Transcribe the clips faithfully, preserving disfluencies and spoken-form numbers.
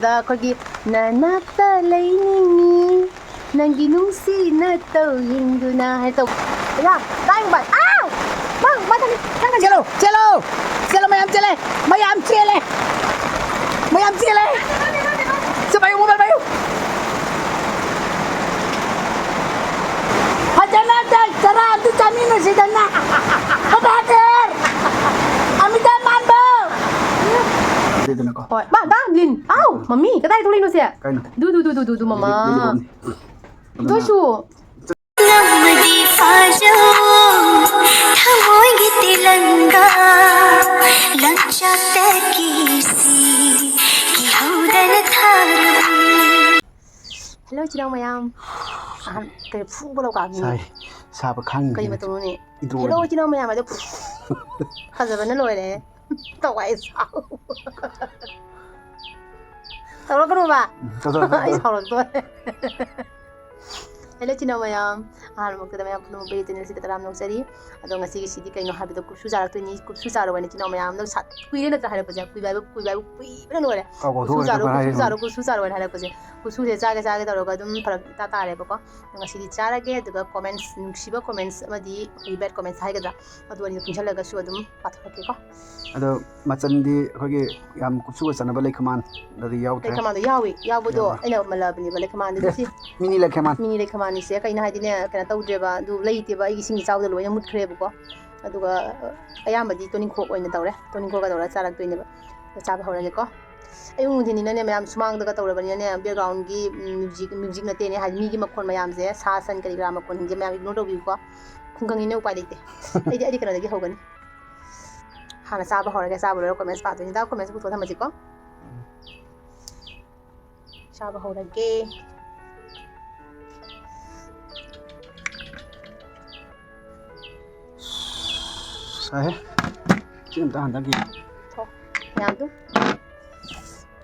ꯑꯩꯈꯣꯏꯒꯤ ꯅꯅꯥꯛꯇ ꯂꯩꯅꯤꯡꯉꯤ, ꯅꯪꯒꯤ ꯅꯨꯡꯁꯤꯅ ꯇꯧ ꯌꯦꯡꯗꯨꯅ ꯍꯥꯏ ꯇꯧ꯫ ꯌꯥ, ꯇꯥꯏ ꯃꯣꯕꯥꯏꯜ꯫ ꯑꯥ! ꯃꯥ, ꯃꯥ ꯆꯠꯂꯤ꯫ ꯅꯪ ꯆꯦꯜꯂꯣ, ꯆꯦꯜꯂꯣ! ꯆꯦꯜꯂꯣ, ꯃꯌꯥꯝ ꯆꯦꯜꯂꯦ! ꯃꯌꯥꯝ ꯆꯦꯜꯂꯦ! ꯃꯌꯥꯝ ꯆꯦꯜꯂꯦ! ꯁꯤ ꯄꯥꯏꯌꯨ, ꯃꯣꯕꯥꯏꯜ ꯄꯥꯏꯌꯨ! ꯐꯖꯅ ꯆꯥꯛ ꯆꯔꯥ ꯑꯝꯇ ꯆꯥꯃꯤꯟꯅꯁꯤꯗꯅ꯫ ꯀꯗꯥꯏꯗ? ꯑꯃꯤꯇꯥ ꯃꯥꯟꯕ! ꯑꯗꯨꯗꯨꯅꯀꯣ꯫ ꯍꯣꯏ꯫ ꯃꯥ, ꯗꯥ ꯂꯤꯟ! ꯑꯥꯎ! ꯃꯃꯤ! ꯀꯗꯥꯏ ꯊꯣꯛꯂꯛꯏꯅꯣ ꯁꯦ? ꯀꯩꯅꯣ? ꯗꯨ, ꯗꯨ, ꯗꯨ, ꯗꯨ, ꯗꯨ, ꯃꯃꯥ! ꯂꯤꯟ, ꯂꯤꯟ, ꯂꯤꯟ꯫ ꯏꯗꯣꯏꯁꯨ! ꯅꯝꯃꯗꯤ ꯐꯥꯖꯧ, ꯊꯃꯣꯏꯒꯤ ꯇꯤꯂꯪꯒꯥ, ꯂꯪꯆꯥꯛꯇ ꯀꯤꯁꯤ, ꯀꯤꯍꯧꯗꯅ ꯊꯥꯔꯕꯅꯤ꯫ ꯍꯦꯜꯂꯣ, ꯏꯆꯤꯟ ꯏꯅꯥꯎ ꯃꯌꯥꯝ꯫ ꯑꯍꯥꯟ-, ꯀꯩꯅꯣ, ꯐꯨꯕ ꯂꯧꯀꯥꯕꯤꯅꯦ꯫ ꯁꯥꯏ, ꯁꯥꯕ ꯈꯥꯡꯉꯤꯅꯦ꯫ ꯀꯔꯤ ꯃꯇꯧꯅꯣꯅꯦ? ꯏꯗ꯭ꯔꯣ ꯍꯦꯜꯂꯣ, ꯑꯣꯏꯅ꯫ ꯏꯆꯤꯟ ꯏꯅꯥꯎ ꯃꯌꯥꯝ ꯑꯗꯣ, ꯐꯖꯕꯅ ꯂꯣꯏꯔꯦ꯫ ꯊꯋꯥꯏ ꯁꯥꯎ꯫ ꯇꯧꯔꯛꯀꯅꯣꯕ꯫ ꯎꯝ, ꯇꯧꯔꯛꯀꯅꯣ, ꯑꯩ ꯇꯧꯔꯛꯀꯅꯣ꯫ ꯁꯥꯎꯔꯛꯇꯣꯔꯦ꯫ ꯍꯦꯜꯂꯣ, ꯏꯆꯤꯟ ꯏꯅꯥꯎ ꯃꯌꯥꯝ꯫ ꯑꯍꯥꯟꯕꯃꯛꯇꯗ ꯃꯌꯥꯝ ꯄꯨꯝꯅꯃꯛꯄꯨ ꯑꯩꯒꯤ channel ꯁꯤꯗ ꯇꯔꯥꯝꯅ ꯑꯣꯛꯆꯔꯤ꯫ ꯑꯗꯣ ꯉꯁꯤꯒꯤꯁꯤꯗꯤ ꯀꯩꯅꯣ ꯍꯥꯏꯕꯗ ꯀꯨꯞꯁꯨ ꯆꯥꯔꯛꯇꯣꯏꯅꯤ꯫ ꯀꯨꯞꯁꯨ ꯆꯥꯔꯣ ꯍꯥꯏꯅ ꯏꯆꯤꯟ ꯏꯅꯥꯎ ꯃꯌꯥꯝ꯫ ꯑꯗꯣ ꯁꯥ-, ꯀꯨꯏꯔꯦ ꯅꯠꯇ꯭ꯔꯥ ꯍꯥꯏꯔꯛꯄꯁꯦ? ꯀꯨꯏꯕ ꯍꯥꯏꯕ, ꯀꯨꯏꯕ ꯍꯥꯏꯕ ꯀꯨꯏꯕꯅ ꯂꯣꯏꯔꯦ꯫ ꯀꯥꯎ ꯀꯥꯎꯊꯣꯛꯈ꯭ꯔꯦ ꯀꯨꯞꯁꯨ ꯆꯥꯔꯣ, ꯀꯃꯥꯏ ꯀꯨꯞꯁꯨ ꯍꯥꯏꯔꯤꯅꯣ? ꯆꯥꯔꯣ, ꯀꯨꯞꯁꯨ ꯆꯥꯔꯣ ꯍꯥꯏꯅ ꯍꯥꯏꯔꯛꯄꯁꯦ꯫ ꯀꯨꯞꯁꯨꯁꯦ ꯆꯥꯒꯦ ꯆꯥꯒꯦ ꯇꯧꯔꯒ ꯑꯗꯨꯝ ꯐꯔꯛ ꯏꯇꯥ ꯇꯥꯔꯦꯕꯀꯣ꯫ ꯑꯗꯣ ꯉꯁꯤꯗꯤ ꯆꯥꯔꯒꯦ, ꯑꯗꯨꯒ comments, ꯅꯨꯡꯁꯤꯕ comments ꯑꯃꯗꯤ ꯑꯩꯈꯣꯏꯒꯤ bad comments ꯍꯥꯏꯒꯗ꯭ꯔꯥ, ꯑꯗꯨ ꯑꯅꯤꯗꯣ ꯄꯨꯟꯁꯤꯜꯂꯒꯁꯨ ꯑꯗꯨꯝ ꯄꯥꯊꯣꯔꯛꯀꯦꯀꯣ꯫ ꯑꯗꯣ ꯃꯆꯟꯗꯤ ꯑꯩꯈꯣꯏꯒꯤ ꯌꯥꯝ ꯀꯨꯞꯁꯨꯒ ꯆꯥꯟꯅꯕ ꯂꯩꯈꯃꯥꯟꯗꯗꯤ ꯌꯥꯎꯗ꯭ꯔꯦ꯫ ꯂꯩꯈꯃꯥꯟꯗꯣ ꯌꯥꯎꯏ, ꯌꯥꯎꯕꯗꯣ ꯌꯥꯎꯕ꯭ꯔꯥ? ꯑꯩꯅ ꯃꯜꯂꯕꯅꯦꯕ ꯂꯩꯈꯃꯥꯟꯗꯨꯗꯤ꯫ ꯁꯤ ꯃꯤꯅꯤ ꯂꯩꯈꯃꯥꯟ꯫ ꯃꯤꯅꯤ ꯂꯩꯈꯃꯥꯟꯅꯤꯁꯦ ꯀꯩꯅꯣ ꯍꯥꯏꯗꯤꯅꯦ, ꯀꯩꯅꯣ ꯇꯧꯗ꯭ꯔꯦꯕ, ꯑꯗꯨ ꯂꯩꯇꯦꯕ, ꯑꯩꯒꯤ ꯏꯁꯤꯡ ꯏꯆꯥꯎꯗ ꯂꯣꯏꯅ ꯃꯨꯠꯈ꯭ꯔꯦꯕꯀꯣ꯫ ꯑꯗꯨꯒ, ꯑ, ꯑꯌꯥꯝꯕꯗꯤ ꯇꯣꯅꯤꯡꯈꯣꯛ ꯑꯣꯏꯅ ꯇꯧꯔꯦ, ꯇꯣꯅꯤꯡꯈꯣꯛꯀ ꯇꯧꯔꯒ ꯆꯥꯔꯛꯇꯣꯏꯅꯦꯕ꯫ ꯑꯗꯣ ꯆꯥꯕ ꯍꯧꯔꯒꯦꯀꯣ꯫ ꯑꯌꯨꯛ ꯅꯨꯡꯊꯤꯟꯅꯤꯅꯅꯦ ꯃꯌꯥꯝ, ꯁꯨꯃꯥꯡꯗꯒ ꯇꯧꯔꯕꯅꯤꯅꯅꯦ, background ꯒꯤ, ꯎꯝ, music, music ꯅꯠꯇꯦꯅꯦ, ꯍꯥꯏꯗꯤ ꯃꯤꯒꯤ ꯃꯈꯣꯟ ꯃꯌꯥꯝꯁꯦ, ꯁꯥ ꯁꯟ ꯀꯔꯤ ꯀꯔꯥ ꯃꯈꯣꯟꯁꯤꯡꯁꯦ ꯃꯌꯥꯝ ignore ꯇꯧꯕꯤꯌꯨꯀꯣ꯫ ꯈꯨꯡꯒꯪꯅꯤꯅ ꯎꯄꯥꯏ ꯂꯩꯇꯦ꯫ ꯑꯩꯗꯤ, ꯑꯩꯗꯤ ꯀꯩꯅꯣꯗꯒꯤ ꯍꯧꯒꯅꯤ꯫ ꯍꯥꯟꯅ ꯆꯥꯕ ꯍꯧꯔꯒꯦ, ꯆꯥꯕ ꯂꯣꯏꯔꯒ comments ꯄꯥꯗꯣꯏꯅꯤ꯫ ꯗꯥ comments ꯄꯨꯊꯣꯛꯑ ꯊꯝꯃꯁꯤꯀꯣ꯫ ꯆꯥꯕ ꯍꯧꯔꯒꯦ꯫ ꯁꯥꯏꯍꯦ꯫ ꯁꯤ ꯑꯝꯇ ꯍꯟꯗꯛꯀꯤ꯫ ꯊꯣ, ꯃꯌꯥꯝꯗꯨ꯫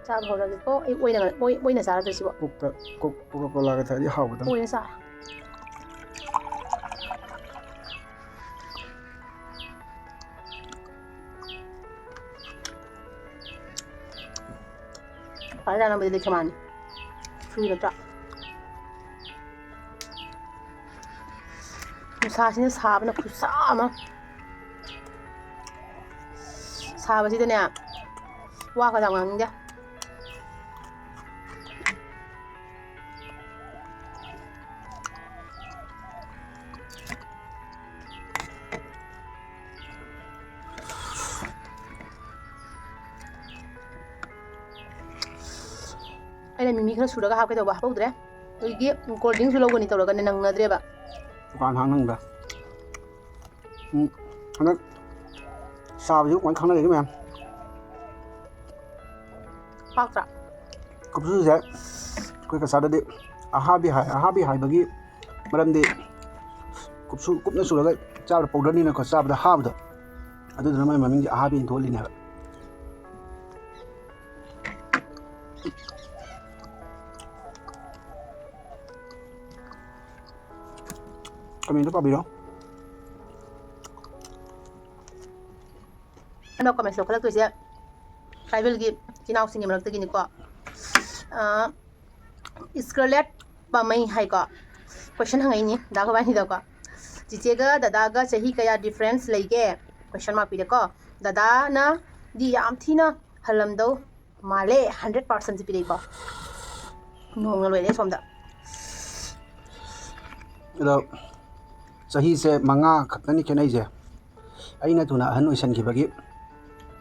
ꯆꯥꯕ ꯍꯧꯔꯒꯦꯀꯣ꯫ ꯑꯩ ꯑꯣꯏꯅ, ꯑꯣꯏ-, ꯑꯣꯏꯅ ꯆꯥꯔꯗꯣꯏꯁꯤꯕꯣ꯫ ꯀꯣꯛꯇ, ꯀꯣꯛ-, Coca Cola ꯒ ꯊꯛꯑꯗꯤ ꯍꯥꯎꯒꯗꯕꯅꯤ꯫ ꯑꯣꯏꯅ ꯆꯥꯔꯦ꯫ ꯐꯖꯅ ꯆꯥꯅꯕꯗꯤ ꯂꯩꯈ꯭ꯔ ꯃꯥꯜꯂꯦ꯫ ꯁꯨꯏ ꯅꯠꯇ꯭ꯔꯥ? ꯅꯨꯡꯁꯥꯁꯤꯅ ꯁꯥꯕꯅ ꯈꯨꯠꯁꯥ ꯑꯃ꯫ ꯁꯥꯕꯁꯤꯗꯅꯦ, ꯋꯥꯒ ꯌꯥꯝ ꯉꯥꯡꯅꯤꯡꯗꯦ꯫ ꯑꯩꯅ ꯃꯤꯃꯤ ꯈꯔ ꯁꯨꯔꯒ ꯍꯥꯞꯀꯦ ꯇꯧꯕ, ꯍꯥꯞꯍꯧꯗ꯭ꯔꯦ꯫ ꯑꯩꯒꯤ cold drinkꯁꯨ ꯂꯧꯒꯅꯤ ꯇꯧꯔꯒꯅꯦ, ꯅꯪꯅꯗ꯭ꯔꯦꯕ꯫ ꯗꯨꯀꯥꯟ ꯍꯥꯡ ꯅꯪꯗ꯫ ꯎꯝ, ꯍꯟꯗꯛ ꯁꯥꯕꯁꯤ ꯂꯣꯏ ꯈꯪꯅꯔꯦꯅꯦ ꯃꯌꯥꯝ꯫ ꯄꯥꯛꯇ꯭ꯔꯥ? ꯀꯨꯞꯁꯨꯁꯦ ꯑꯩꯈꯣꯏ ꯀꯆꯥꯗꯗꯤ ꯑꯍꯥꯕꯤ ꯍꯥꯏ꯫ ꯑꯍꯥꯕꯤ ꯍꯥꯏꯕꯒꯤ ꯃꯔꯝꯗꯤ ꯀꯨꯞꯁꯨ ꯀꯨꯞꯅ ꯁꯨꯔꯒ ꯆꯥꯕꯗ powderꯅꯤꯅꯀꯣ, ꯆꯥꯕꯗ ꯍꯥꯕꯗꯣ, ꯑꯗꯨꯗꯨꯅ ꯃꯥꯏ ꯃꯃꯤꯡꯁꯦ ꯑꯍꯥꯕꯤ ꯊꯣꯛꯍꯜꯂꯤꯅꯦꯕ꯫ Commentꯇꯣ ꯄꯥꯕꯤꯔꯣ꯫ ꯍꯟꯗꯛ comments ꯂꯧꯈꯠꯂꯛꯇꯣꯏꯁꯦ tribalꯒꯤ ꯏꯆꯤꯟ ꯏꯅꯥꯎꯁꯤꯡꯒꯤ ꯃꯔꯛꯇꯒꯤꯅꯤꯀꯣ꯫ ꯑꯥ, Scarlett ꯄꯥꯝꯃꯩ ꯍꯥꯏꯀꯣ, question ꯍꯪꯉꯛꯏꯅꯤ ꯗꯥ ꯒꯣꯕꯥꯅꯤꯗꯀꯣ꯫ "ꯆꯤꯆꯦꯒ ꯗꯗꯥꯒ ꯆꯍꯤ ꯀꯌꯥ difference ꯂꯩꯒꯦ?" Question mark ꯄꯤꯔꯦꯀꯣ꯫ ꯗꯗꯥꯅꯗꯤ ꯌꯥꯝ ꯊꯤꯅ ꯍꯜꯂꯝꯗꯧ ꯃꯥꯜꯂꯦ, hundred percent ꯄꯤꯔꯛꯏꯀꯣ꯫ ꯅꯣꯡꯅ ꯂꯣꯏꯔꯦ ꯁꯣꯝꯗ꯫ ꯑꯗꯣ ꯆꯍꯤꯁꯦ ꯃꯉꯥ ꯈꯛꯇꯅꯤ ꯈꯦꯠꯅꯩꯁꯦ꯫ ꯑꯩꯅ ꯊꯨꯅ ꯑꯍꯟ ꯑꯣꯏꯁꯟꯈꯤꯕꯒꯤ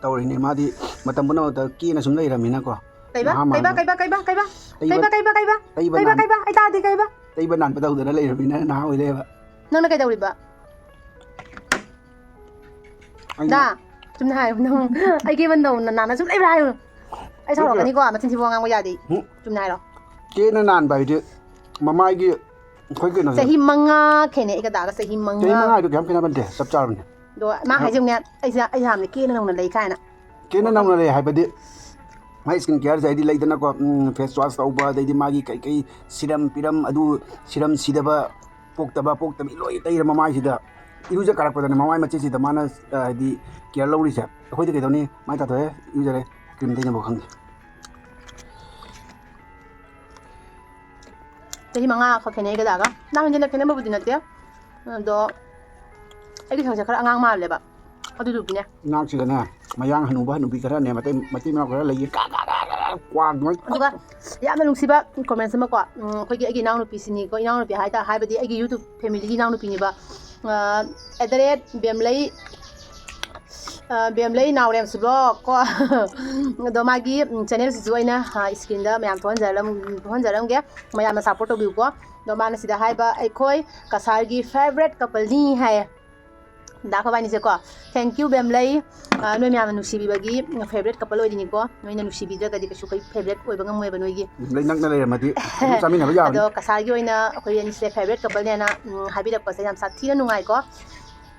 ꯇꯧꯔꯤꯅꯦ꯫ ꯃꯥꯗꯤ ꯃꯇꯝ ꯄꯨꯝꯅꯃꯛꯇ ꯀꯦꯅ ꯁꯨꯝ ꯂꯩꯔꯝꯃꯤꯅꯀꯣ꯫ ꯀꯩꯕ? ꯅꯍꯥ ꯀꯩꯕ? ꯃꯥꯟꯕ꯫ ꯀꯩꯕ? ꯀꯩꯕ? ꯀꯩꯕ? ꯇꯩꯕ ꯀꯩꯕ? ꯀꯩꯕ? ꯇꯩꯕ ꯀꯩꯕ? ꯅꯥꯟ-, ꯀꯩꯕ? ꯑꯩ ꯇꯥꯗꯦ ꯀꯩꯕ? ꯇꯩꯕ ꯅꯥꯟꯕ ꯇꯧꯗꯅ ꯂꯩꯔꯝꯃꯤꯅ ꯅꯍꯥ ꯑꯣꯏ ꯂꯩꯌꯦꯕ꯫ ꯅꯪꯅ ꯀꯩꯗꯧꯔꯤꯕ? ꯑꯩꯅ ꯗꯥ, ꯆꯨꯝꯅ ꯍꯥꯏꯌꯨ꯫ ꯅꯪ ꯑꯩꯒꯤ ꯃꯟꯗꯧꯅ ꯅꯥꯟꯅ ꯁꯨꯝ ꯂꯩꯕ꯭ꯔꯥ ꯍꯥꯏꯌꯨ꯫ ꯑꯩ ꯅꯠꯇꯦ꯫ ꯁꯥꯎꯔꯛꯀꯅꯤꯀꯣ, ꯃꯆꯤꯟ ꯊꯤꯕ ꯋꯥ ꯉꯥꯡꯕ ꯌꯥꯗꯦ꯫ ꯍꯨꯝ꯫ ꯆꯨꯝꯅ ꯍꯥꯏꯔꯣ꯫ ꯀꯦꯅ ꯅꯥꯟꯕ ꯍꯥꯏꯗꯤ ꯃꯃꯥꯏꯒꯤ ꯑꯩꯈꯣꯏ ꯀꯩꯅꯣꯁꯦ꯫ ꯆꯍꯤ ꯃꯉꯥ ꯈꯦꯠꯅꯩ ꯑꯩꯒ ꯗꯥꯒ, ꯆꯍꯤ ꯃꯉꯥ꯫ ꯆꯍꯤ ꯃꯉꯥ ꯍꯥꯏꯗꯣ ꯀꯌꯥꯝ ꯈꯦꯠꯅꯕ ꯅꯠꯇꯦ, ꯆꯞ ꯆꯥꯔꯕꯅꯦ꯫ ꯑꯗꯣ ꯃꯥ ꯑ-, ꯍꯥꯏꯁꯦ ꯌꯦꯡꯉꯨꯅꯦ, ꯑꯩꯁꯦ, ꯑꯩ ꯌꯥꯝꯅ ꯀꯦꯅ ꯅꯧꯅ ꯂꯩ ꯀꯥꯏꯅ꯫ ꯀꯦꯅ ꯅꯧꯅ ꯂꯩ ꯍꯥꯏꯕꯗꯤ ꯃꯥꯏ skin careꯁꯦ ꯍꯥꯏꯗꯤ ꯂꯩꯗꯅꯀꯣ, ꯎꯝ, face wash ꯇꯧꯕ, ꯑꯗꯩꯗꯤ ꯃꯥꯒꯤ ꯀꯩꯀꯩ serum ꯄꯤꯔꯝ, ꯑꯗꯨ serum ꯁꯤꯗꯕ, ꯄꯣꯛꯇꯕ, ꯄꯣꯛꯇꯕꯤ ꯂꯣꯏ ꯇꯩꯔ ꯃꯃꯥꯏꯁꯤꯗ ꯏꯔꯨꯖ ꯀꯥꯔꯛꯄꯗꯅꯦ ꯃꯃꯥꯏ ꯃꯆꯦꯠꯁꯤꯗ ꯃꯥꯅ, ꯑ, ꯍꯥꯏꯗꯤ care ꯂꯧꯔꯤꯁꯦ꯫ ꯑꯩꯈꯣꯏꯗꯤ ꯀꯩꯗꯧꯅꯤ? ꯃꯥꯏ ꯇꯥꯊꯣꯛꯑꯦ, ꯏꯔꯨꯖꯔꯦ, cream ꯇꯩꯅꯕ ꯈꯪꯗꯦ꯫ ꯆꯍꯤ ꯃꯉꯥ ꯈꯛ ꯈꯦꯠꯅꯩ ꯀꯗꯥꯒ꯫ ꯌꯥꯝ ꯍꯦꯟꯖꯤꯟꯅ ꯈꯦꯠꯅꯕꯕꯨꯗꯤ ꯅꯠꯇꯦ꯫ ꯑꯗꯣ ꯑꯩꯒꯤ ꯁꯛꯁꯦ ꯈꯔ ꯑꯉꯥꯡ ꯃꯥꯜꯂꯦꯕ꯫ ꯑꯗꯨꯗꯨꯒꯤꯅꯦ꯫ ꯏꯅꯥꯛꯁꯤꯒꯅꯦ ꯃꯌꯥꯡ ꯍꯅꯨꯕ ꯍꯅꯨꯕꯤ ꯈꯔꯅꯦ, ꯃꯇꯩ ꯃꯇꯩ ꯃꯅꯥꯎ ꯈꯔ ꯂꯩꯌꯦ, ꯀꯥ ꯀꯥ ꯀꯥ ꯀꯥ ꯀꯥ ꯀ꯭ꯋꯥꯛ ꯅꯣꯏ꯫ ꯑꯗꯨꯒ ꯌꯥꯝꯅ ꯅꯨꯡꯁꯤꯕ ꯀꯣꯃꯦꯟꯁ ꯑꯃꯀꯣ, ꯎꯝ, ꯑꯩꯈꯣꯏꯒꯤ ꯑꯩꯒꯤ ꯏꯅꯥꯎꯅꯨꯄꯤꯁꯤꯅꯤꯀꯣ, ꯏꯅꯥꯎꯅꯨꯄꯤ ꯍꯥꯏꯇꯥꯔꯦ, ꯍꯥꯏꯕꯗꯤ ꯑꯩꯒꯤ ꯌꯨꯇ꯭ꯌꯨꯕ ꯐꯦꯃꯤꯂꯤꯒꯤ ꯏꯅꯥꯎꯅꯨꯄꯤꯅꯦꯕ꯫ ꯑꯦꯠ ꯗ ꯔꯦꯠ ꯕꯦꯝꯂꯩ, ꯑ, ꯕꯦꯝꯂꯩ ꯅꯥꯎꯔꯦꯝ ꯁꯤꯕꯣ ꯀꯣ꯫ ꯑꯗꯣ ꯃꯥꯒꯤ ꯆꯦꯅꯦꯜꯁꯤꯁꯨ ꯑꯩꯅ ꯏꯁꯀ꯭ꯔꯤꯟꯗ ꯃꯌꯥꯝ ꯊꯣꯛꯍꯟꯖꯔꯝ-, ꯊꯣꯛꯍꯟꯖꯔꯝꯒꯦ꯫ ꯃꯌꯥꯝꯅ ꯁꯞꯄꯣꯔꯠ ꯇꯧꯕꯤꯌꯨꯀꯣ꯫ ꯑꯗꯣ ꯃꯥꯅ ꯁꯤꯗ ꯍꯥꯏꯕ, "ꯑꯩꯈꯣꯏ ꯀꯁꯥꯔꯒꯤ ꯐꯦꯕꯔꯦꯠ ꯀꯄꯜꯅꯤ" ꯍꯥꯏꯌꯦ꯫ ꯗꯥ ꯑꯩꯈꯣꯏꯕꯥꯅꯤꯁꯦꯀꯣ, thank you ꯕꯦꯝꯂꯩ꯫ ꯑ, ꯅꯣꯏ ꯃꯌꯥꯝꯅ ꯅꯨꯡꯁꯤꯕꯤꯕꯒꯤ ꯐꯦꯕꯔꯦꯠ ꯀꯄꯜ ꯑꯣꯏꯔꯤꯅꯤꯀꯣ꯫ ꯅꯣꯏꯅ ꯅꯨꯡꯁꯤꯕꯤꯗ꯭ꯔꯒꯗꯤ ꯀꯩꯁꯨ ꯑꯩꯈꯣꯏ ꯐꯦꯕꯔꯦꯠ ꯑꯣꯏꯕ ꯉꯝꯃꯣꯏꯕ ꯅꯣꯏꯒꯤ꯫ ꯂꯩ ꯅꯛꯅ ꯂꯩꯔꯝꯃꯗꯤ ꯑꯗꯨꯝ ꯆꯥꯃꯤꯟꯅꯕ ꯌꯥꯕꯅꯤ꯫ ꯑꯗꯣ ꯀꯁꯥꯔꯒꯤ ꯑꯣꯏꯅ ꯑꯩꯈꯣꯏ ꯑꯅꯤꯁꯦ ꯐꯦꯕꯔꯦꯠ ꯀꯄꯜꯅꯦꯅ, ꯎꯝ, ꯍꯥꯏꯕꯤꯔꯛꯄꯁꯦ ꯌꯥꯝ ꯁꯥꯊꯤꯅ ꯅꯨꯡꯉꯥꯏꯀꯣ꯫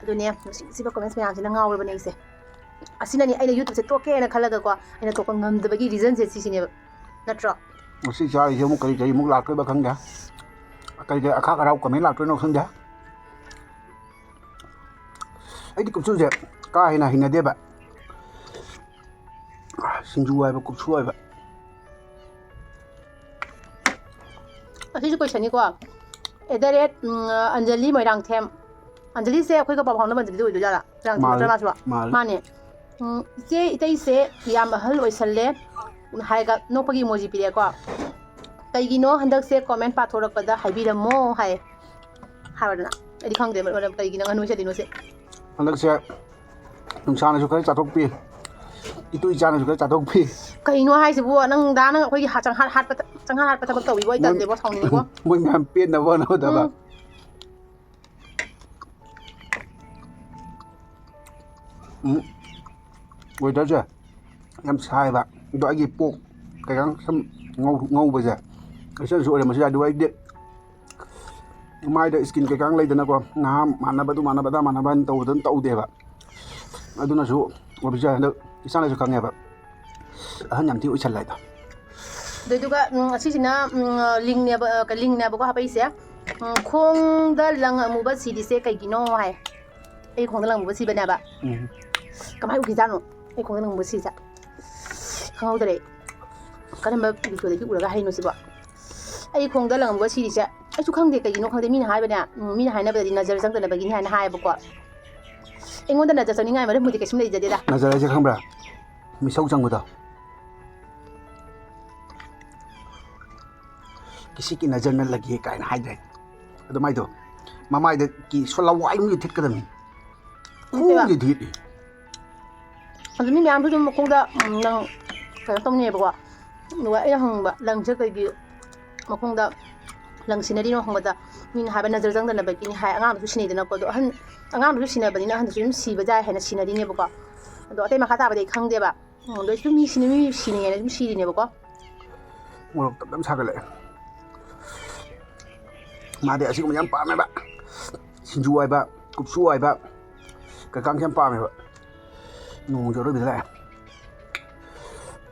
ꯑꯗꯨꯅꯦ, ꯅꯨꯡꯁꯤ ꯅꯨꯡꯁꯤꯕ ꯀꯣꯃꯦꯟꯁ ꯃꯌꯥꯝꯁꯤꯅ ꯉꯥꯎꯔꯕꯅꯦ ꯑꯩꯁꯦ꯫ ꯑꯁꯤꯅꯅꯤ ꯑꯩꯅ ꯌꯨꯇ꯭ꯌꯨꯕꯁꯦ ꯇꯣꯛꯀꯦꯅ ꯈꯜꯂꯒꯀꯣ, ꯑꯩꯅ ꯇꯣꯛꯄ ꯉꯝꯗꯕꯒꯤ ꯔꯤꯖꯟꯁꯦ ꯁꯤꯁꯤꯅꯦꯕ, ꯅꯠꯇ꯭ꯔꯣ? ꯉꯁꯤ ꯆꯥꯔꯤꯁꯦ ꯑꯃꯨꯛ ꯀꯔꯤ ꯀꯔꯤ ꯑꯃꯨꯛ ꯂꯥꯛꯇꯣꯏꯕ ꯈꯪꯗꯦ꯫ ꯀꯔꯤ ꯀꯔꯤ ꯑꯈꯥꯛ ꯑꯔꯥꯎ ꯀꯃꯦꯟ ꯂꯥꯛꯇꯣꯏꯅꯣ ꯈꯪꯗꯦ꯫ ꯑꯩꯗꯤ ꯀꯨꯞꯁꯨꯁꯦ ꯀꯥ ꯍꯦꯟꯅ ꯍꯩꯅꯗꯦꯕ꯫ ꯁꯤꯡꯖꯨ ꯍꯥꯏꯕ, ꯀꯨꯞꯁꯨ ꯍꯥꯏꯕ꯫ ꯑꯁꯤꯁꯨ ꯀꯣꯏꯁꯟꯅꯤꯀꯣ꯫ At the rate Anjali Moirangthem. ꯑꯟꯖꯂꯤꯁꯦ ꯑꯩꯈꯣꯏꯒ ꯄꯥꯎ ꯐꯥꯎꯅꯕ ꯑꯟꯖꯂꯤꯗꯣ ꯑꯣꯏꯗꯣꯏꯖꯥꯠꯂꯥ? ꯃꯣꯏꯔꯥꯡꯊꯦꯝ ꯃꯥꯜꯂꯦ, ꯅꯠꯇ꯭ꯔ ꯃꯥꯁꯨ? ꯃꯥꯜꯂꯦ꯫ ꯃꯥꯅꯦ꯫ ꯎꯝ, "ꯏꯆꯦ, ꯏꯇꯩꯁꯦ ꯌꯥꯝ ꯑꯍꯜ ꯑꯣꯏꯁꯜꯂꯦ" ꯍꯥꯏꯔꯒ ꯅꯣꯛꯄꯒꯤ ꯏꯃꯣꯖꯤ ꯄꯤꯔꯛꯑꯦꯀꯣ꯫ "ꯀꯩꯒꯤꯅꯣ ꯍꯟꯗꯛꯁꯦ ꯀꯣꯃꯦꯟ ꯄꯥꯊꯣꯔꯛꯄꯗ ꯍꯥꯏꯕꯤꯔꯝꯃꯣ" ꯍꯥꯏ꯫ ꯍꯥꯏꯔꯣꯗꯅ꯫ ꯑꯩꯗꯤ ꯈꯪꯗꯦ ꯃꯔꯝ ꯀꯩꯒꯤꯅꯣ ꯉꯥꯅꯨ ꯆꯠꯂꯤꯅꯣꯁꯦ꯫ ꯍꯟꯗꯛꯁꯦ ꯅꯨꯡꯁꯥꯅꯁꯨ ꯈꯔ ꯆꯥꯊꯣꯛꯄꯤ, ꯏꯇꯨ ꯏꯆꯥꯅꯁꯨ ꯈꯔ ꯆꯥꯊꯣꯛꯄꯤ꯫ ꯀꯩꯅꯣ ꯍꯥꯏꯁꯤꯕꯨ? ꯅꯪ ꯗꯥ ꯅꯪ ꯑꯩꯈꯣꯏꯒꯤ ꯍꯥ-, ꯆꯪꯍꯥꯠ ꯍꯥꯠꯄ ꯊ-, ꯆꯪꯍꯥꯠ ꯍꯥꯠꯄ ꯊꯕꯛ ꯇꯧꯕꯤꯕ ꯑꯩ ꯇꯜꯂꯦꯕꯣ, ꯁꯥꯎꯅꯤꯡꯉꯤꯕꯣ꯫ ꯃꯣꯏ ꯃꯌꯥꯝ ꯄꯦꯟꯅꯕ ꯍꯣꯠꯅꯕꯗꯕ꯫ ꯎꯝ꯫ ꯎꯝ꯫ ꯋꯦꯗꯔꯁꯦ ꯌꯥꯝ ꯁꯥꯏꯕ꯫ ꯑꯗꯣ ꯑꯩꯒꯤ ꯄꯣꯛ ꯀꯩꯀꯥ ꯁꯨꯝ ꯉꯧ-, ꯉꯧꯕꯁꯦ ꯑꯁꯤꯅꯁꯨ ꯑꯣꯏꯔꯝꯕꯁꯨ ꯌꯥꯏ꯫ ꯑꯗꯨꯒ ꯑꯩꯗꯤ ꯃꯥꯏꯗ ꯏꯁꯀꯤꯟ ꯀꯩꯀꯥ ꯂꯩꯗꯅꯀꯣ, ꯅꯍꯥ ꯃꯥꯟꯅꯕ, ꯑꯗꯨ ꯃꯥꯟꯅꯕ, ꯑꯗꯥ ꯃꯥꯟꯅꯕ ꯍꯥꯏꯅ ꯇꯧꯕꯗꯣ ꯑꯗꯨꯝ ꯇꯧꯗꯦꯕ꯫ ꯑꯗꯨꯅꯁꯨ ꯑꯣꯏꯕꯁꯨ ꯌꯥꯏ꯫ ꯍꯟꯗꯛ ꯏꯁꯥꯅꯁꯨ ꯈꯪꯉꯦꯕ, ꯑꯍꯟ ꯌꯥꯝ ꯊꯤ ꯑꯣꯏꯁꯜꯂꯦ ꯍꯥꯏꯗꯣ꯫ ꯑꯗꯨꯗꯨꯒ, ꯎꯝ, ꯑꯁꯤꯁꯤꯅ, ꯎꯝ, ꯂꯤꯡꯅꯦꯕ, ꯑ, ꯂꯤꯡꯅꯦꯕꯀꯣ ꯍꯥꯄꯛꯏꯁꯦ꯫ ꯎꯝ, "ꯈꯣꯡꯗ ꯂꯪ ꯑꯃꯨꯕ ꯁꯤꯔꯤꯁꯦ ꯀꯩꯒꯤꯅꯣ?" ꯍꯥꯏ꯫ ꯑꯩ ꯈꯣꯡꯗ ꯂꯪ ꯑꯃꯨꯕ ꯁꯤꯕꯅꯦꯕ꯫ ꯎꯝ꯫ ꯀꯃꯥꯏꯅ ꯎꯈꯤꯖꯥꯠꯅꯣ ꯑꯩ ꯈꯣꯡꯗ ꯂꯪ ꯑꯃꯨꯕ ꯁꯤꯔꯤꯁꯦ? ꯈꯪꯍꯧꯗꯔꯦ꯫ ꯀꯔꯝꯕ ꯚꯤꯗꯤꯑꯣꯗꯒꯤ ꯎꯔꯒ ꯍꯥꯏꯔꯤꯅꯣ ꯁꯤꯕꯣ? ꯑꯩ ꯈꯣꯡꯗ ꯂꯪ ꯑꯃꯒ ꯁꯤꯔꯤꯁꯦ ꯑꯩꯁꯨ ꯈꯪꯗꯦ, ꯀꯩꯒꯤꯅꯣ ꯈꯪꯗꯦ꯫ ꯃꯤꯅ ꯍꯥꯏꯕꯅꯦ, ꯎꯝ, ꯃꯤꯅ ꯍꯥꯏꯅꯕꯗꯗꯤ ꯅꯖꯔ ꯆꯪꯗꯅꯕꯒꯤꯅꯤ ꯍꯥꯏꯅ ꯍꯥꯏꯌꯦꯕꯀꯣ꯫ ꯑꯩꯉꯣꯟꯗ ꯅꯖꯔ ꯆꯪꯅꯤꯡꯉꯥꯏ ꯃꯔꯝꯕꯨꯗꯤ ꯀꯩꯁꯨꯝ ꯂꯩꯖꯗꯦꯗ꯫ ꯅꯖꯔ ꯍꯥꯏꯁꯦ ꯈꯪꯕ꯭ꯔꯥ? ꯃꯤꯁꯧ ꯆꯪꯕꯗꯣ꯫ "ꯀꯤꯁꯤ ꯀꯤ ꯅꯖꯔꯅ ꯂꯒꯦ" ꯀꯥꯏꯅ ꯍꯥꯏꯗ꯭ꯔꯦ ꯑꯗꯨꯃꯥꯏꯗꯣ? ꯃꯃꯥꯏꯗ ꯀꯤ ꯁꯣ ꯂꯋꯥꯏ ꯑꯃ ꯊꯤꯠꯀꯗꯕꯅꯤ꯫ ꯅꯠꯇꯦꯕ꯫ ꯈꯣꯡꯁꯦ ꯊꯤꯠꯂꯤ꯫ ꯑꯗꯨ ꯃꯤ ꯃꯌꯥꯝꯁꯨ ꯑꯗꯨꯝ ꯃꯈꯣꯡꯗ, ꯎꯝ, ꯂꯪ ꯀꯩꯅꯣ ꯇꯧꯅꯩꯌꯦꯕꯀꯣ꯫ ꯑꯗꯨꯒ ꯑꯩꯅ ꯍꯪꯕ, "ꯂꯪꯁꯦ ꯀꯩꯒꯤ ꯃꯈꯣꯡꯗ ꯂꯪ ꯁꯤꯟꯅꯔꯤꯅꯣ?" ꯍꯪꯕꯗ, ꯃꯤꯅ ꯍꯥꯏꯕ, "ꯅꯖꯔ ꯆꯪꯗꯅꯕꯒꯤꯅꯤ" ꯍꯥꯏ꯫ ꯑꯉꯥꯡꯗꯨꯁꯨ ꯁꯤꯟꯅꯩꯗꯅꯀꯣ꯫ ꯑꯗꯣ ꯑꯍꯟ, ꯑꯉꯥꯡꯗꯨꯁꯨ ꯁꯤꯟꯅꯕꯅꯤꯅ ꯑꯍꯟꯗꯨꯁꯨ ꯑꯗꯨꯝ ꯁꯤꯕ ꯌꯥꯏ ꯍꯥꯏꯅ ꯁꯤꯟꯅꯔꯤꯅꯦꯕꯀꯣ꯫ ꯑꯗꯣ ꯑꯇꯩ ꯃꯈꯥ ꯇꯥꯕꯗꯤ ꯑꯩ ꯈꯪꯗꯦꯕ꯫ ꯎꯝ, ꯑꯗꯣ ꯑꯩꯁꯨ ꯃꯤ ꯁꯤꯅ-, ꯃꯤ ꯁꯤꯅꯩꯌꯦꯅ ꯑꯗꯨꯝ ꯁꯤꯔꯤꯅꯦꯕꯀꯣ꯫ ꯃꯣꯔꯣꯛ ꯇꯞ ꯇꯞ ꯁꯥꯒꯠꯂꯛꯑꯦ꯫ ꯃꯥꯗꯤ ꯑꯁꯤꯒꯨꯝꯕ ꯌꯥꯝ ꯄꯥꯝꯃꯦꯕ꯫ ꯁꯤꯡꯖꯨ ꯍꯥꯏꯕ, ꯀꯨꯞꯁꯨ ꯍꯥꯏꯕ, ꯀꯩꯀꯥꯡꯁꯦ ꯌꯥꯝ ꯄꯥꯝꯃꯦꯕ꯫ ꯅꯣꯡꯁꯨ ꯑꯔꯣꯏꯕꯗ ꯂꯥꯛꯑꯦ꯫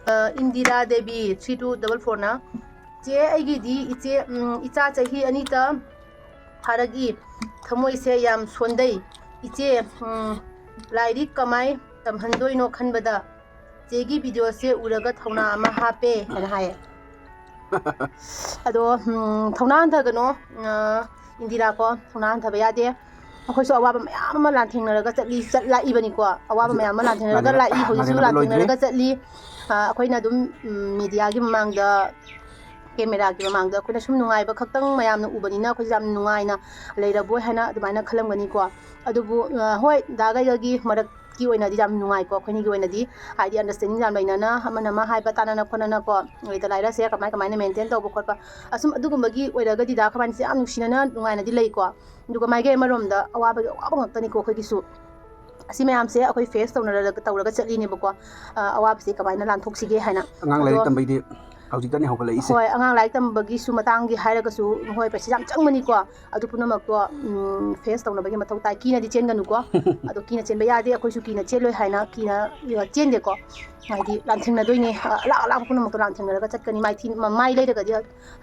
ꯑ, Indira Devi three two double fourꯅ, "ꯆꯦ, ꯑꯩꯒꯤꯗꯤ ꯏꯆꯦ, ꯎꯝ, ꯏꯆꯥ ꯆꯍꯤ ꯑꯅꯤꯇ ꯐꯥꯔꯛꯏ꯫ ꯊꯃꯣꯏꯁꯦ ꯌꯥꯝ ꯁꯣꯟꯗꯩ꯫ ꯏꯆꯦ, ꯎꯝ, ꯂꯥꯏꯔꯤꯛ ꯀꯃꯥꯏ ꯇꯝꯍꯟꯗꯣꯏꯅꯣ ꯈꯟꯕꯗ ꯆꯦꯒꯤ videoꯁꯦ ꯎꯔꯒ ꯊꯧꯅꯥ ꯑꯃ ꯍꯥꯞꯄꯦ" ꯍꯥꯏꯅ ꯍꯥꯏꯌꯦ꯫ ꯑꯗꯣ, ꯎꯝ, ꯊꯧꯅꯥ ꯍꯟꯊꯒꯅꯣ, ꯑ, ꯏꯟꯗꯤꯔꯥ ꯀꯣ, ꯊꯧꯅꯥ ꯍꯟꯊꯕ ꯌꯥꯗꯦ꯫ ꯑꯩꯈꯣꯏꯁꯨ ꯑꯋꯥꯕ ꯃꯌꯥꯝ ꯑꯃ ꯂꯥꯟꯊꯦꯡꯅꯔꯒ ꯆꯠꯂꯤ, ꯆꯠ-, ꯂꯥꯛꯏꯕꯅꯤꯀꯣ꯫ ꯑꯋꯥꯕ ꯍꯧꯖꯤꯛ ꯃꯌꯥꯝ ꯑꯃ ꯂꯥꯟꯊꯦꯡꯅꯔꯒ ꯂꯥꯟꯊꯦꯡꯅꯕ-, ꯂꯥꯛꯏ, ꯍꯧꯖꯤꯛꯁꯨ ꯂꯥꯟꯊꯦꯡꯅꯕ ꯂꯣꯏꯗ꯭ꯔꯤ꯫ ꯂꯥꯟꯊꯦꯡꯅꯔꯒ ꯆꯠꯂꯤ꯫ ꯑ, ꯑꯩꯈꯣꯏꯅ ꯑꯗꯨꯝ, ꯎꯝ, mediaꯒꯤ ꯃꯃꯥꯡꯗ, cameraꯒꯤ ꯃꯃꯥꯡꯗ ꯑꯩꯈꯣꯏꯅ ꯁꯨꯝ ꯅꯨꯡꯉꯥꯏꯕ ꯈꯛꯇꯪ ꯃꯌꯥꯝꯅ ꯎꯕꯅꯤꯅ ꯑꯩꯈꯣꯏꯁꯦ ꯌꯥꯝ ꯅꯨꯡꯉꯥꯏꯅ ꯂꯩꯔꯕꯣꯏ ꯍꯥꯏꯅ ꯑꯗꯨꯃꯥꯏꯅ ꯈꯜꯂꯝꯒꯅꯤꯀꯣ꯫ ꯑꯗꯨꯕꯨ, ꯑ, ꯍꯣꯏ, ꯗꯥꯒ ꯑꯩꯒꯒꯤ ꯃꯔꯛꯀꯤ ꯑꯣꯏꯅꯗꯤ ꯌꯥꯝ ꯅꯨꯡꯉꯥꯏꯀꯣ, ꯑꯩꯈꯣꯏꯅꯤꯒꯤ ꯑꯣꯏꯅꯗꯤ꯫ ꯍꯥꯏꯗꯤ understanding ꯌꯥꯝ ꯂꯩꯅꯅ, ꯑꯃꯅ ꯑꯃ ꯍꯥꯏꯕ ꯇꯥꯅꯅ ꯈꯣꯠꯅꯅꯀꯣ, ꯂꯩꯇ ꯂꯥꯏꯔꯁꯦ ꯀꯃꯥꯏ ꯀꯃꯥꯏꯅ maintain ꯇꯧꯕ ꯈꯣꯠꯄ, ꯑꯁꯨꯝ ꯑꯗꯨꯒꯨꯝꯕꯒꯤ ꯑꯣꯏꯔꯒꯗꯤ ꯗꯥ ꯑꯩꯈꯣꯏꯕꯥꯅꯤꯁꯦ ꯌꯥꯝ ꯅꯨꯡꯁꯤꯅꯅ ꯅꯨꯡꯉꯥꯏꯅꯗꯤ ꯂꯩꯀꯣ꯫ ꯑꯗꯨꯒ ꯃꯥꯏꯀꯩ ꯑꯃꯔꯣꯝꯗ ꯑꯋꯥꯕꯒꯤ ꯑꯋꯥꯕ ꯉꯥꯛꯇꯅꯤꯀꯣ ꯑꯩꯈꯣꯏꯒꯤꯁꯨ꯫ ꯑꯁꯤ ꯃꯌꯥꯝꯁꯦ ꯑꯩꯈꯣꯏ face ꯇꯧꯅꯔꯒ, ꯇꯧꯔꯒ ꯆꯠꯂꯤꯅꯦꯕꯀꯣ꯫ ꯑ, ꯑꯋꯥꯕꯁꯦ ꯀꯃꯥꯏꯅ ꯂꯥꯟꯊꯣꯛꯁꯤꯒꯦ ꯍꯥꯏꯅ꯫ ꯑꯉꯥꯡ ꯂꯥꯏꯔꯤꯛ ꯑꯗꯣ ꯇꯝꯕꯩꯗꯤ ꯍꯧꯖꯤꯛꯇꯅꯤ ꯍꯧꯒꯠꯂꯛꯏꯁꯦ꯫ ꯍꯣꯏ, ꯑꯉꯥꯡ ꯂꯥꯏꯔꯤꯛ ꯇꯝꯕꯒꯤꯁꯨ ꯃꯇꯥꯡꯒꯤ ꯍꯥꯏꯔꯒꯁꯨ, ꯍꯣꯏ, ꯄꯩꯁꯥ ꯌꯥꯝ ꯆꯪꯕꯅꯤꯀꯣ꯫ ꯑꯗꯨ ꯄꯨꯝꯅꯃꯛꯇꯣ, ꯎꯝ, face ꯇꯧꯅꯕꯒꯤ ꯃꯊꯧ ꯇꯥꯏ꯫ ꯀꯤꯅꯗꯤ ꯆꯦꯟꯒꯅꯨꯀꯣ꯫ ꯑꯗꯣ ꯀꯤꯅ ꯆꯦꯟꯕ ꯌꯥꯗꯦ, ꯑꯩꯈꯣꯏꯁꯨ ꯀꯤꯅ ꯆꯦꯜꯂꯣꯏ ꯍꯥꯏꯅ ꯀꯤꯅ, ꯑ, ꯆꯦꯟꯗꯦꯀꯣ꯫ ꯍꯥꯏꯗꯤ ꯂꯥꯟꯊꯦꯡꯅꯗꯣꯏꯅꯦ, ꯑ, ꯑꯂꯥꯛ ꯑꯂꯥꯛꯄ ꯄꯨꯝꯅꯃꯛꯇꯣ ꯂꯥꯟꯊꯦꯡꯅꯔꯒ ꯆꯠꯀꯅꯤ꯫ ꯃꯥꯏꯊꯤ-, ꯃ-, ꯃꯥꯏ ꯂꯩꯔꯒꯗꯤ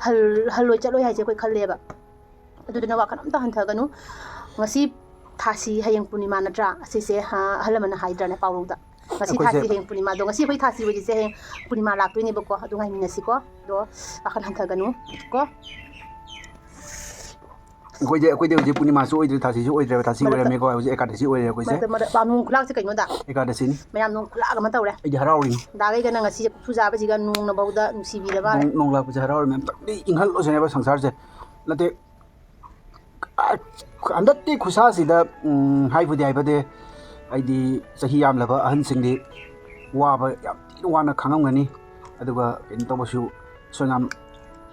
ꯍꯜ-, ꯍꯜꯂꯣꯏ ꯆꯠꯂꯣꯏ ꯍꯥꯏꯁꯦ ꯑꯩꯈꯣꯏ ꯈꯜꯂꯦꯕ꯫ ꯑꯗꯨꯗꯨꯅ ꯋꯥꯈꯜ ꯑꯝꯇ ꯍꯟꯊꯒꯅꯨ꯫ ꯉꯁꯤ ꯊꯥꯁꯤ, ꯍꯌꯦꯡ ꯄꯨꯔꯅꯤꯃꯥ ꯅꯠꯇ꯭ꯔꯥ? ꯑꯁꯤꯁꯦ, ꯑ, ꯑꯍꯜ ꯂꯃꯟꯅ ꯍꯥꯏꯗ꯭ꯔꯥꯅꯦ ꯄꯥꯎꯔꯧꯗ? ꯉꯁꯤ ꯑꯩꯈꯣꯏꯁꯦ ꯊꯥꯁꯤ, ꯍꯌꯦꯡ ꯄꯨꯔꯅꯤꯃꯥ꯫ ꯑꯗꯣ ꯉꯁꯤ ꯑꯩꯈꯣꯏ ꯊꯥꯁꯤ ꯑꯣꯏꯔꯤꯁꯦ ꯍꯌꯦꯡ ꯄꯨꯔꯅꯤꯃꯥ ꯂꯥꯛꯇꯣꯏꯅꯦꯕꯀꯣ꯫ ꯑꯗꯨ ꯉꯥꯏꯃꯤꯟꯅꯁꯤꯀꯣ꯫ ꯑꯗꯣ ꯋꯥꯈꯜ ꯍꯟꯊꯒꯅꯨ ꯀꯣ꯫ ꯑꯩꯈꯣꯏꯗꯤ, ꯑꯩꯈꯣꯏꯗꯤ ꯍꯧꯖꯤꯛ ꯄꯨꯔꯅꯤꯃꯥꯁꯨ ꯑꯣꯏꯗ꯭ꯔꯦ, ꯊꯥꯁꯤꯁꯨ ꯑꯣꯏꯗ꯭ꯔꯦ, ꯊꯥꯁꯤ ꯃꯔꯛꯇ ꯑꯣꯏꯔꯝꯃꯦꯀꯣ꯫ ꯍꯧꯖꯤꯛ ꯑꯦꯀꯥꯗꯁꯤ ꯑꯣꯏꯔꯦ ꯑꯩꯈꯣꯏꯁꯦ꯫ ꯃꯔꯛꯇ, ꯃꯔꯛ, ꯅꯣꯡ ꯈꯨꯂꯥꯛꯁꯦ ꯀꯩꯅꯣꯗ? ꯑꯦꯀꯥꯗꯁꯤꯅꯤ꯫ ꯃꯌꯥꯝ ꯅꯣꯡ ꯈꯨꯂꯥꯛ ꯑꯃ ꯇꯧꯔꯦ꯫ ꯑꯩꯗꯤ ꯍꯔꯥꯎꯔꯤꯅꯤ꯫ ꯗꯥꯒꯩꯒꯅ ꯉꯁꯤ ꯈꯨꯖꯥꯕꯁꯤꯒ ꯅꯣꯡꯅ ꯐꯥꯎꯗ ꯅꯨꯡꯁꯤꯕꯤꯔ ꯃꯥꯜꯂꯦ꯫ ꯅꯣꯡ, ꯅꯣꯡ ꯂꯥꯛꯄꯁꯦ ꯍꯔꯥꯎꯔꯤꯅꯤ꯫ ꯑꯝꯇꯪꯗꯤ ꯏꯪꯍꯜꯂꯣꯁꯤꯅꯦꯕ ꯁꯪꯁꯥꯔꯁꯦ꯫ ꯅꯠꯇꯦ, ꯑ, ꯍꯟꯗꯛꯇꯤ ꯈꯨꯠꯁꯥꯁꯤꯗ, ꯎꯝ, ꯍꯥꯏꯕꯨꯗꯤ ꯍꯥꯏꯕꯗꯤ, ꯍꯥꯏꯗꯤ ꯆꯍꯤ ꯌꯥꯝꯂꯕ ꯑꯍꯟꯁꯤꯡꯗꯤ ꯋꯥꯕ ꯌꯥꯝ ꯊꯤꯅ ꯋꯥꯅ ꯈꯥꯡꯉꯝꯒꯅꯤ꯫ ꯑꯗꯨꯒ ꯀꯩꯅꯣ ꯇꯧꯕꯁꯨ, ꯁꯣꯏꯅꯥꯝ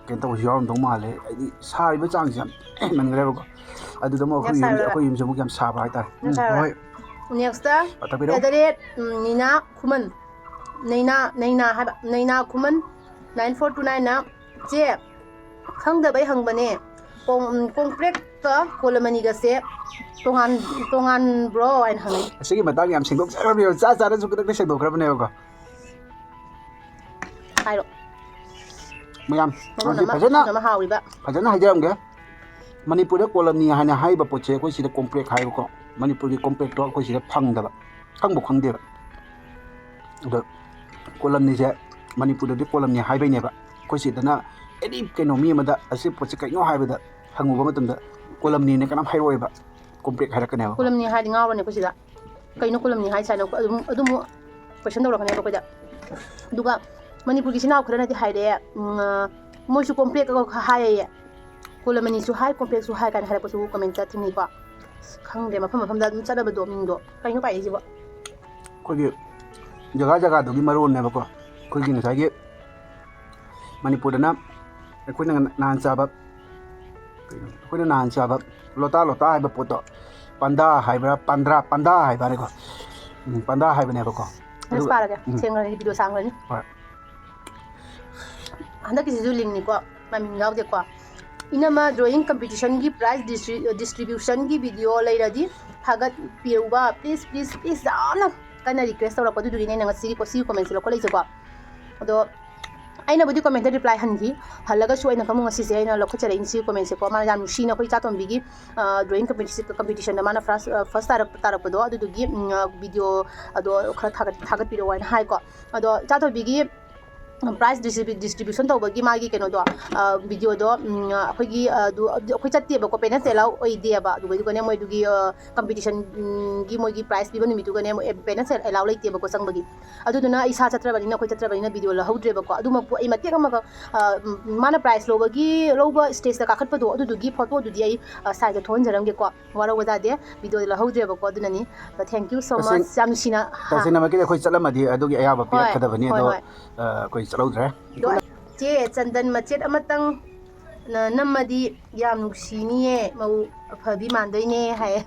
ꯀꯩꯅꯣ ꯇꯧꯕꯁꯨ ꯌꯥꯎꯔꯝꯗꯧ ꯃꯥꯜꯂꯦ꯫ ꯍꯥꯏꯗꯤ ꯁꯥꯔꯤꯕ ꯆꯥꯡꯁꯦ ꯌꯥꯝ ꯍꯦꯟꯃꯟꯈ꯭ꯔꯦꯕꯀꯣ꯫ ꯑꯗꯨꯗ ꯑꯃꯨꯛ ꯌꯥꯝ ꯑꯩꯈꯣꯏ ꯌꯨꯝꯁꯦ, ꯁꯥꯔꯕ꯫ ꯑꯩꯈꯣꯏ ꯌꯨꯝꯁꯦ ꯑꯃꯨꯛ ꯌꯥꯝ ꯁꯥꯕ ꯍꯥꯏꯇꯥꯔꯦ꯫ ꯌꯥꯝ ꯎꯝ, ꯁꯥꯔꯕ꯫ ꯍꯣꯏ꯫ ꯅꯦꯛꯁꯇ, ꯑ, ꯇꯥꯛꯄꯤꯔꯛꯑꯣ꯫ ꯑꯦꯠ ꯗ ꯔꯦꯠ, ꯎꯝ, ꯅꯤꯅꯥ ꯈꯨꯃꯟ꯫ ꯅꯩꯅꯥ, ꯅꯩꯅꯥ ꯍꯥꯏꯕ, ꯅꯩꯅꯥ ꯈꯨꯃꯟ ꯅꯥꯏꯟ ꯐꯣꯔ ꯇꯨ ꯅꯥꯏꯟꯅ, "ꯆꯦ, ꯈꯪꯗꯕꯩ ꯍꯪꯕꯅꯦ, ꯀꯣꯡ-, ꯎꯝ, ꯀꯣꯡꯄ꯭ꯔꯦꯛꯀ ꯀꯣꯂꯃꯅꯤꯒꯁꯦ ꯇꯣꯉꯥꯟ-, ꯇꯣꯉꯥꯟꯕ꯭ꯔꯣ?" ꯍꯥꯏꯅ ꯍꯪꯉꯤ꯫ ꯑꯁꯤꯒꯤ ꯃꯇꯥꯡ ꯌꯥꯝ ꯁꯦꯡꯗꯣꯛꯆꯔꯝꯃꯦꯕ꯫ ꯆꯥ ꯆꯥꯅꯁꯨ ꯈꯨꯗꯛꯇ ꯁꯦꯡꯗꯣꯛꯈ꯭ꯔꯕꯅꯦꯕꯀꯣ꯫ ꯍꯥꯏꯔꯣ꯫ ꯃꯌꯥꯝ, ꯃꯔꯣꯟ ꯍꯧꯖꯤꯛ ꯑꯃ, ꯐꯖꯅ, ꯃꯔꯣꯟ ꯑꯃ ꯍꯥꯎꯔꯤꯕ꯫ ꯐꯖꯅ ꯍꯥꯏꯖꯔꯝꯒꯦ꯫ ꯃꯅꯤꯄꯨꯔꯗ ꯀꯣꯂꯝꯅꯤ ꯍꯥꯏꯅ ꯍꯥꯏꯔꯤꯕ ꯄꯣꯠꯁꯦ ꯑꯩꯈꯣꯏ ꯁꯤꯗ ꯀꯣꯝꯄ꯭ꯔꯦꯛ ꯍꯥꯏꯕꯀꯣ꯫ ꯃꯅꯤꯄꯨꯔꯒꯤ ꯀꯣꯝꯄ꯭ꯔꯦꯛꯇꯣ ꯑꯩꯈꯣꯏ ꯁꯤꯗ ꯐꯪꯗꯕ, ꯈꯪꯕꯨ ꯈꯪꯗꯦꯕ꯫ ꯑꯗꯣ ꯀꯣꯂꯝꯅꯤꯁꯦ ꯃꯅꯤꯄꯨꯔꯗꯗꯤ ꯀꯣꯂꯝꯅꯤ ꯍꯥꯏꯕꯩꯅꯦꯕ꯫ ꯑꯩꯈꯣꯏ ꯁꯤꯗꯅ ꯑꯦꯅꯤ ꯀꯩꯅꯣ ꯃꯤ ꯑꯃꯗ ꯑꯁꯤ ꯄꯣꯠꯁꯦ ꯀꯩꯅꯣ ꯍꯥꯏꯕꯗ ꯍꯪꯉꯨꯕ ꯃꯇꯝꯗ ꯀꯣꯂꯝꯅꯤꯅ ꯀꯅꯥꯝ ꯍꯥꯏꯔꯛꯑꯣꯏꯕ, ꯀꯣꯝꯄ꯭ꯔꯦꯛ ꯍꯥꯏꯔꯛꯀꯅꯦꯕ꯫ ꯀꯣꯂꯝꯅꯤ ꯍꯥꯏꯔꯗꯤ ꯉꯥꯎꯔꯅꯤ ꯑꯩꯈꯣꯏ ꯁꯤꯗ꯫ ꯀꯩꯅꯣ ꯀꯣꯂꯝꯅꯤ ꯍꯥꯏꯁꯦ ꯍꯥꯏꯅ ꯑꯗꯨꯝ, ꯑꯗꯨꯝ ꯀꯣꯏꯁꯟ ꯇꯧꯔꯛꯀꯅꯦꯕ ꯑꯩꯈꯣꯏꯗ꯫ ꯑꯗꯨꯒ ꯃꯅꯤꯄꯨꯔꯒꯤ ꯏꯆꯤꯟ ꯏꯅꯥꯎ ꯈꯔꯅꯗꯤ ꯍꯥꯏꯔꯛꯑꯦ, ꯎꯝ, ꯃꯣꯏꯁꯨ ꯀꯣꯝꯄ꯭ꯔꯦꯛ ꯍꯥꯏꯌꯦ, ꯀꯣꯂꯝꯅꯤꯁꯨ ꯍꯥꯏ, ꯀꯣꯝꯄ꯭ꯔꯦꯛꯁꯨ ꯍꯥꯏ ꯀꯥꯏꯅ ꯍꯥꯏꯔꯛꯄꯁꯨ ꯀꯃꯦꯟꯇ ꯊꯦꯡꯅꯩꯀꯣ꯫ ꯑꯁ, ꯈꯪꯗꯦ, ꯃꯐꯝ ꯃꯐꯝꯗ ꯑꯗꯨꯝ ꯆꯠꯅꯕꯗꯣ ꯃꯤꯡꯗꯣ꯫ ꯀꯩꯅꯣ ꯄꯥꯏꯔꯛꯏꯁꯤꯕꯣ? ꯑꯩꯈꯣꯏꯒꯤ ꯖꯒꯥ ꯖꯒꯥꯗꯨꯒꯤ ꯃꯔꯣꯟꯅꯦꯕꯀꯣ꯫ ꯑꯩꯈꯣꯏꯒꯤ ꯉꯁꯥꯏꯒꯤ ꯃꯅꯤꯄꯨꯔꯗꯅ ꯑꯩꯈꯣꯏꯅ ꯅꯍꯥꯟ ꯆꯥꯕ, ꯑꯩꯈꯣꯏꯅ ꯅꯍꯥꯟ ꯆꯥꯕ ꯂꯣꯇꯥ ꯂꯣꯇꯥ ꯍꯥꯏꯕ ꯄꯣꯠꯇꯣ, ꯄꯟꯗꯥ ꯍꯥꯏꯕ꯭ꯔꯥ, ꯄꯟꯗ꯭ꯔꯥ, ꯄꯟꯗꯥ ꯍꯥꯏꯕꯅꯦꯀꯣ꯫ ꯎꯝ, ꯄꯟꯗꯥ ꯍꯥꯏꯕꯅꯦꯕꯀꯣ꯫ ꯅꯦꯛꯁ ꯑꯗꯨꯒ, ꯄꯥꯔꯒꯦ꯫ ꯎꯝ꯫ ꯁꯦꯡꯅ ꯚꯤꯗꯤꯑꯣ ꯁꯥꯡꯈ꯭ꯔꯅꯤ꯫ ꯍꯣꯏ꯫ ꯍꯟꯗꯛꯀꯤꯁꯤꯁꯨ ꯂꯤꯡꯅꯤꯀꯣ, ꯃꯃꯤꯡ ꯌꯥꯎꯗꯦꯀꯣ꯫ ꯏꯅꯝꯃ, ꯗ꯭ꯔꯣꯌꯤꯡ ꯀꯝꯄꯤꯇꯤꯁꯟꯒꯤ ꯄ꯭ꯔꯥꯏꯖ ꯗꯤꯁꯇ꯭ꯔꯤ-, ꯗꯤꯁꯇ꯭ꯔꯤꯕ꯭ꯌꯨꯁꯟꯒꯤ ꯚꯤꯗꯤꯑꯣ ꯂꯩꯔꯗꯤ ꯊꯥꯒꯠꯄꯤꯔꯛꯎꯕ, ꯄ꯭ꯂꯤꯖ, ꯄ꯭ꯂꯤꯖ, ꯄ꯭ꯂꯤꯖ, ꯌꯥꯝꯅ ꯀꯟꯅ ꯔꯤꯀ꯭ꯋꯦꯁ ꯇꯧꯔꯛꯄ, ꯑꯗꯨꯗꯨꯒꯤꯅꯦ ꯑꯩꯅ ꯉꯁꯤꯒꯤ ꯀꯣ-, ꯁꯤꯒꯤ ꯀꯣꯃꯦꯟꯁꯦ ꯂꯧꯈꯠꯂꯛꯏꯁꯦꯀꯣ꯫ ꯑꯗꯣ ꯑꯩꯅꯕꯨꯗꯤ comment reply ꯍꯟꯈꯤ꯫ ꯍꯜꯂꯒꯁꯨ ꯑꯩꯅ ꯈꯪꯕ ꯉꯁꯤꯁꯦ ꯑꯩꯅ ꯂꯧꯈꯠꯆꯔꯛꯏꯅꯤ ꯁꯤ comment ꯁꯦꯀꯣ꯫ ꯃꯥꯅ ꯌꯥꯝ ꯅꯨꯡꯁꯤꯅ ꯑꯩꯈꯣꯏ ꯏꯆꯥꯇꯣꯝꯕꯤꯒꯤ, ꯑ, drawing competition, competition ꯗ ꯃꯥꯅ first, ꯑ, first ꯇꯥꯔꯛ-, ꯇꯥꯔꯛꯄꯗꯣ, ꯑꯗꯨꯗꯨꯒꯤ, ꯎꯝ, ꯑ, video ꯑꯗꯣ ꯈꯔ ꯊꯥꯒꯠ-, ꯊꯥꯒꯠꯄꯤꯔꯛꯑꯣ ꯍꯥꯏꯅ ꯍꯥꯏꯀꯣ꯫ ꯑꯗꯣ ꯏꯆꯥꯇꯣꯝꯕꯤꯒꯤ prize distribu-, distribution ꯇꯧꯕꯒꯤ ꯃꯥꯒꯤ ꯀꯩꯅꯣꯗꯣ, ꯑ, video ꯗꯣ, ꯎꯝ, ꯑ, ꯑꯩꯈꯣꯏꯒꯤ, ꯑ, ꯑꯗꯨ, ꯑꯗꯨ ꯑꯩꯈꯣꯏ ꯆꯠꯇꯦꯕꯀꯣ, parents allow ꯑꯣꯏꯗꯦꯕ꯫ ꯑꯗꯨꯒ, ꯑꯗꯨꯒꯅꯦ ꯃꯣꯏꯗꯨꯒꯤ, ꯑ, competition ꯒꯤ ꯃꯣꯏꯒꯤ prize ꯄꯤꯕ ꯅꯨꯃꯤꯠꯇꯨꯒꯅꯦ ꯃꯣꯏ parents allow ꯂꯩꯇꯦꯕꯀꯣ ꯆꯪꯕꯒꯤ꯫ ꯑꯗꯨꯗꯨꯅ ꯑꯩ ꯏꯁꯥ ꯆꯠꯇ꯭ꯔꯕꯅꯤꯅ, ꯑꯩꯈꯣꯏ ꯆꯠꯇ꯭ꯔꯕꯅꯤꯅ video ꯂꯧꯍꯧꯗ꯭ꯔꯦꯕꯀꯣ꯫ ꯑꯗꯨꯃꯛꯄꯨ ꯑꯩ ꯃꯇꯦꯛ ꯑꯃꯈꯛ, ꯑ, ꯎꯝ, ꯃꯥꯅ prize ꯂꯧꯕꯒꯤ, ꯂꯧꯕ stage ꯇ ꯀꯥꯈꯠꯄꯗꯣ, ꯑꯗꯨꯗꯨꯒꯤ photo ꯗꯨꯗꯤ ꯑꯩ, ꯑ, side ꯇ ꯊꯣꯛꯍꯟꯖꯔꯝꯒꯦꯀꯣ꯫ ꯋꯥꯔꯧꯕ ꯇꯥꯗꯦ, video ꯗ ꯂꯧꯍꯧꯗ꯭ꯔꯦꯕꯀꯣ꯫ ꯑꯗꯨꯅꯅꯤ꯫ ꯑꯗꯣ thank you so much꯫ ꯌꯥꯝ ꯅꯨꯡꯁꯤꯅ꯫ ꯍꯥ꯫ ꯇꯁꯦꯡꯅꯃꯛꯀꯤꯗꯤ ꯑꯩꯈꯣꯏ ꯆꯠꯂꯝꯃꯗꯤ ꯑꯗꯨꯒꯤ ꯑꯌꯥꯕ ꯍꯣꯏ, ꯄꯤꯔꯛꯀꯗꯕꯅꯤ, ꯍꯣꯏ, ꯑꯗꯣ, ꯍꯣꯏ꯫ ꯑ, ꯑꯩꯈꯣꯏ ꯆꯠꯍꯧꯗ꯭ꯔꯦ꯫ ꯑꯗꯣ ꯆꯦ ꯆꯟꯗꯟ ꯃꯆꯦꯠ ꯑꯃꯇꯪ ꯅ-, ꯅꯝꯃꯗꯤ ꯌꯥꯝ ꯅꯨꯡꯁꯤꯅꯤꯌꯦ, ꯃꯧ ꯑꯐꯕꯤ ꯃꯥꯟꯗꯣꯏꯅꯦ ꯍꯥꯏꯌꯦ꯫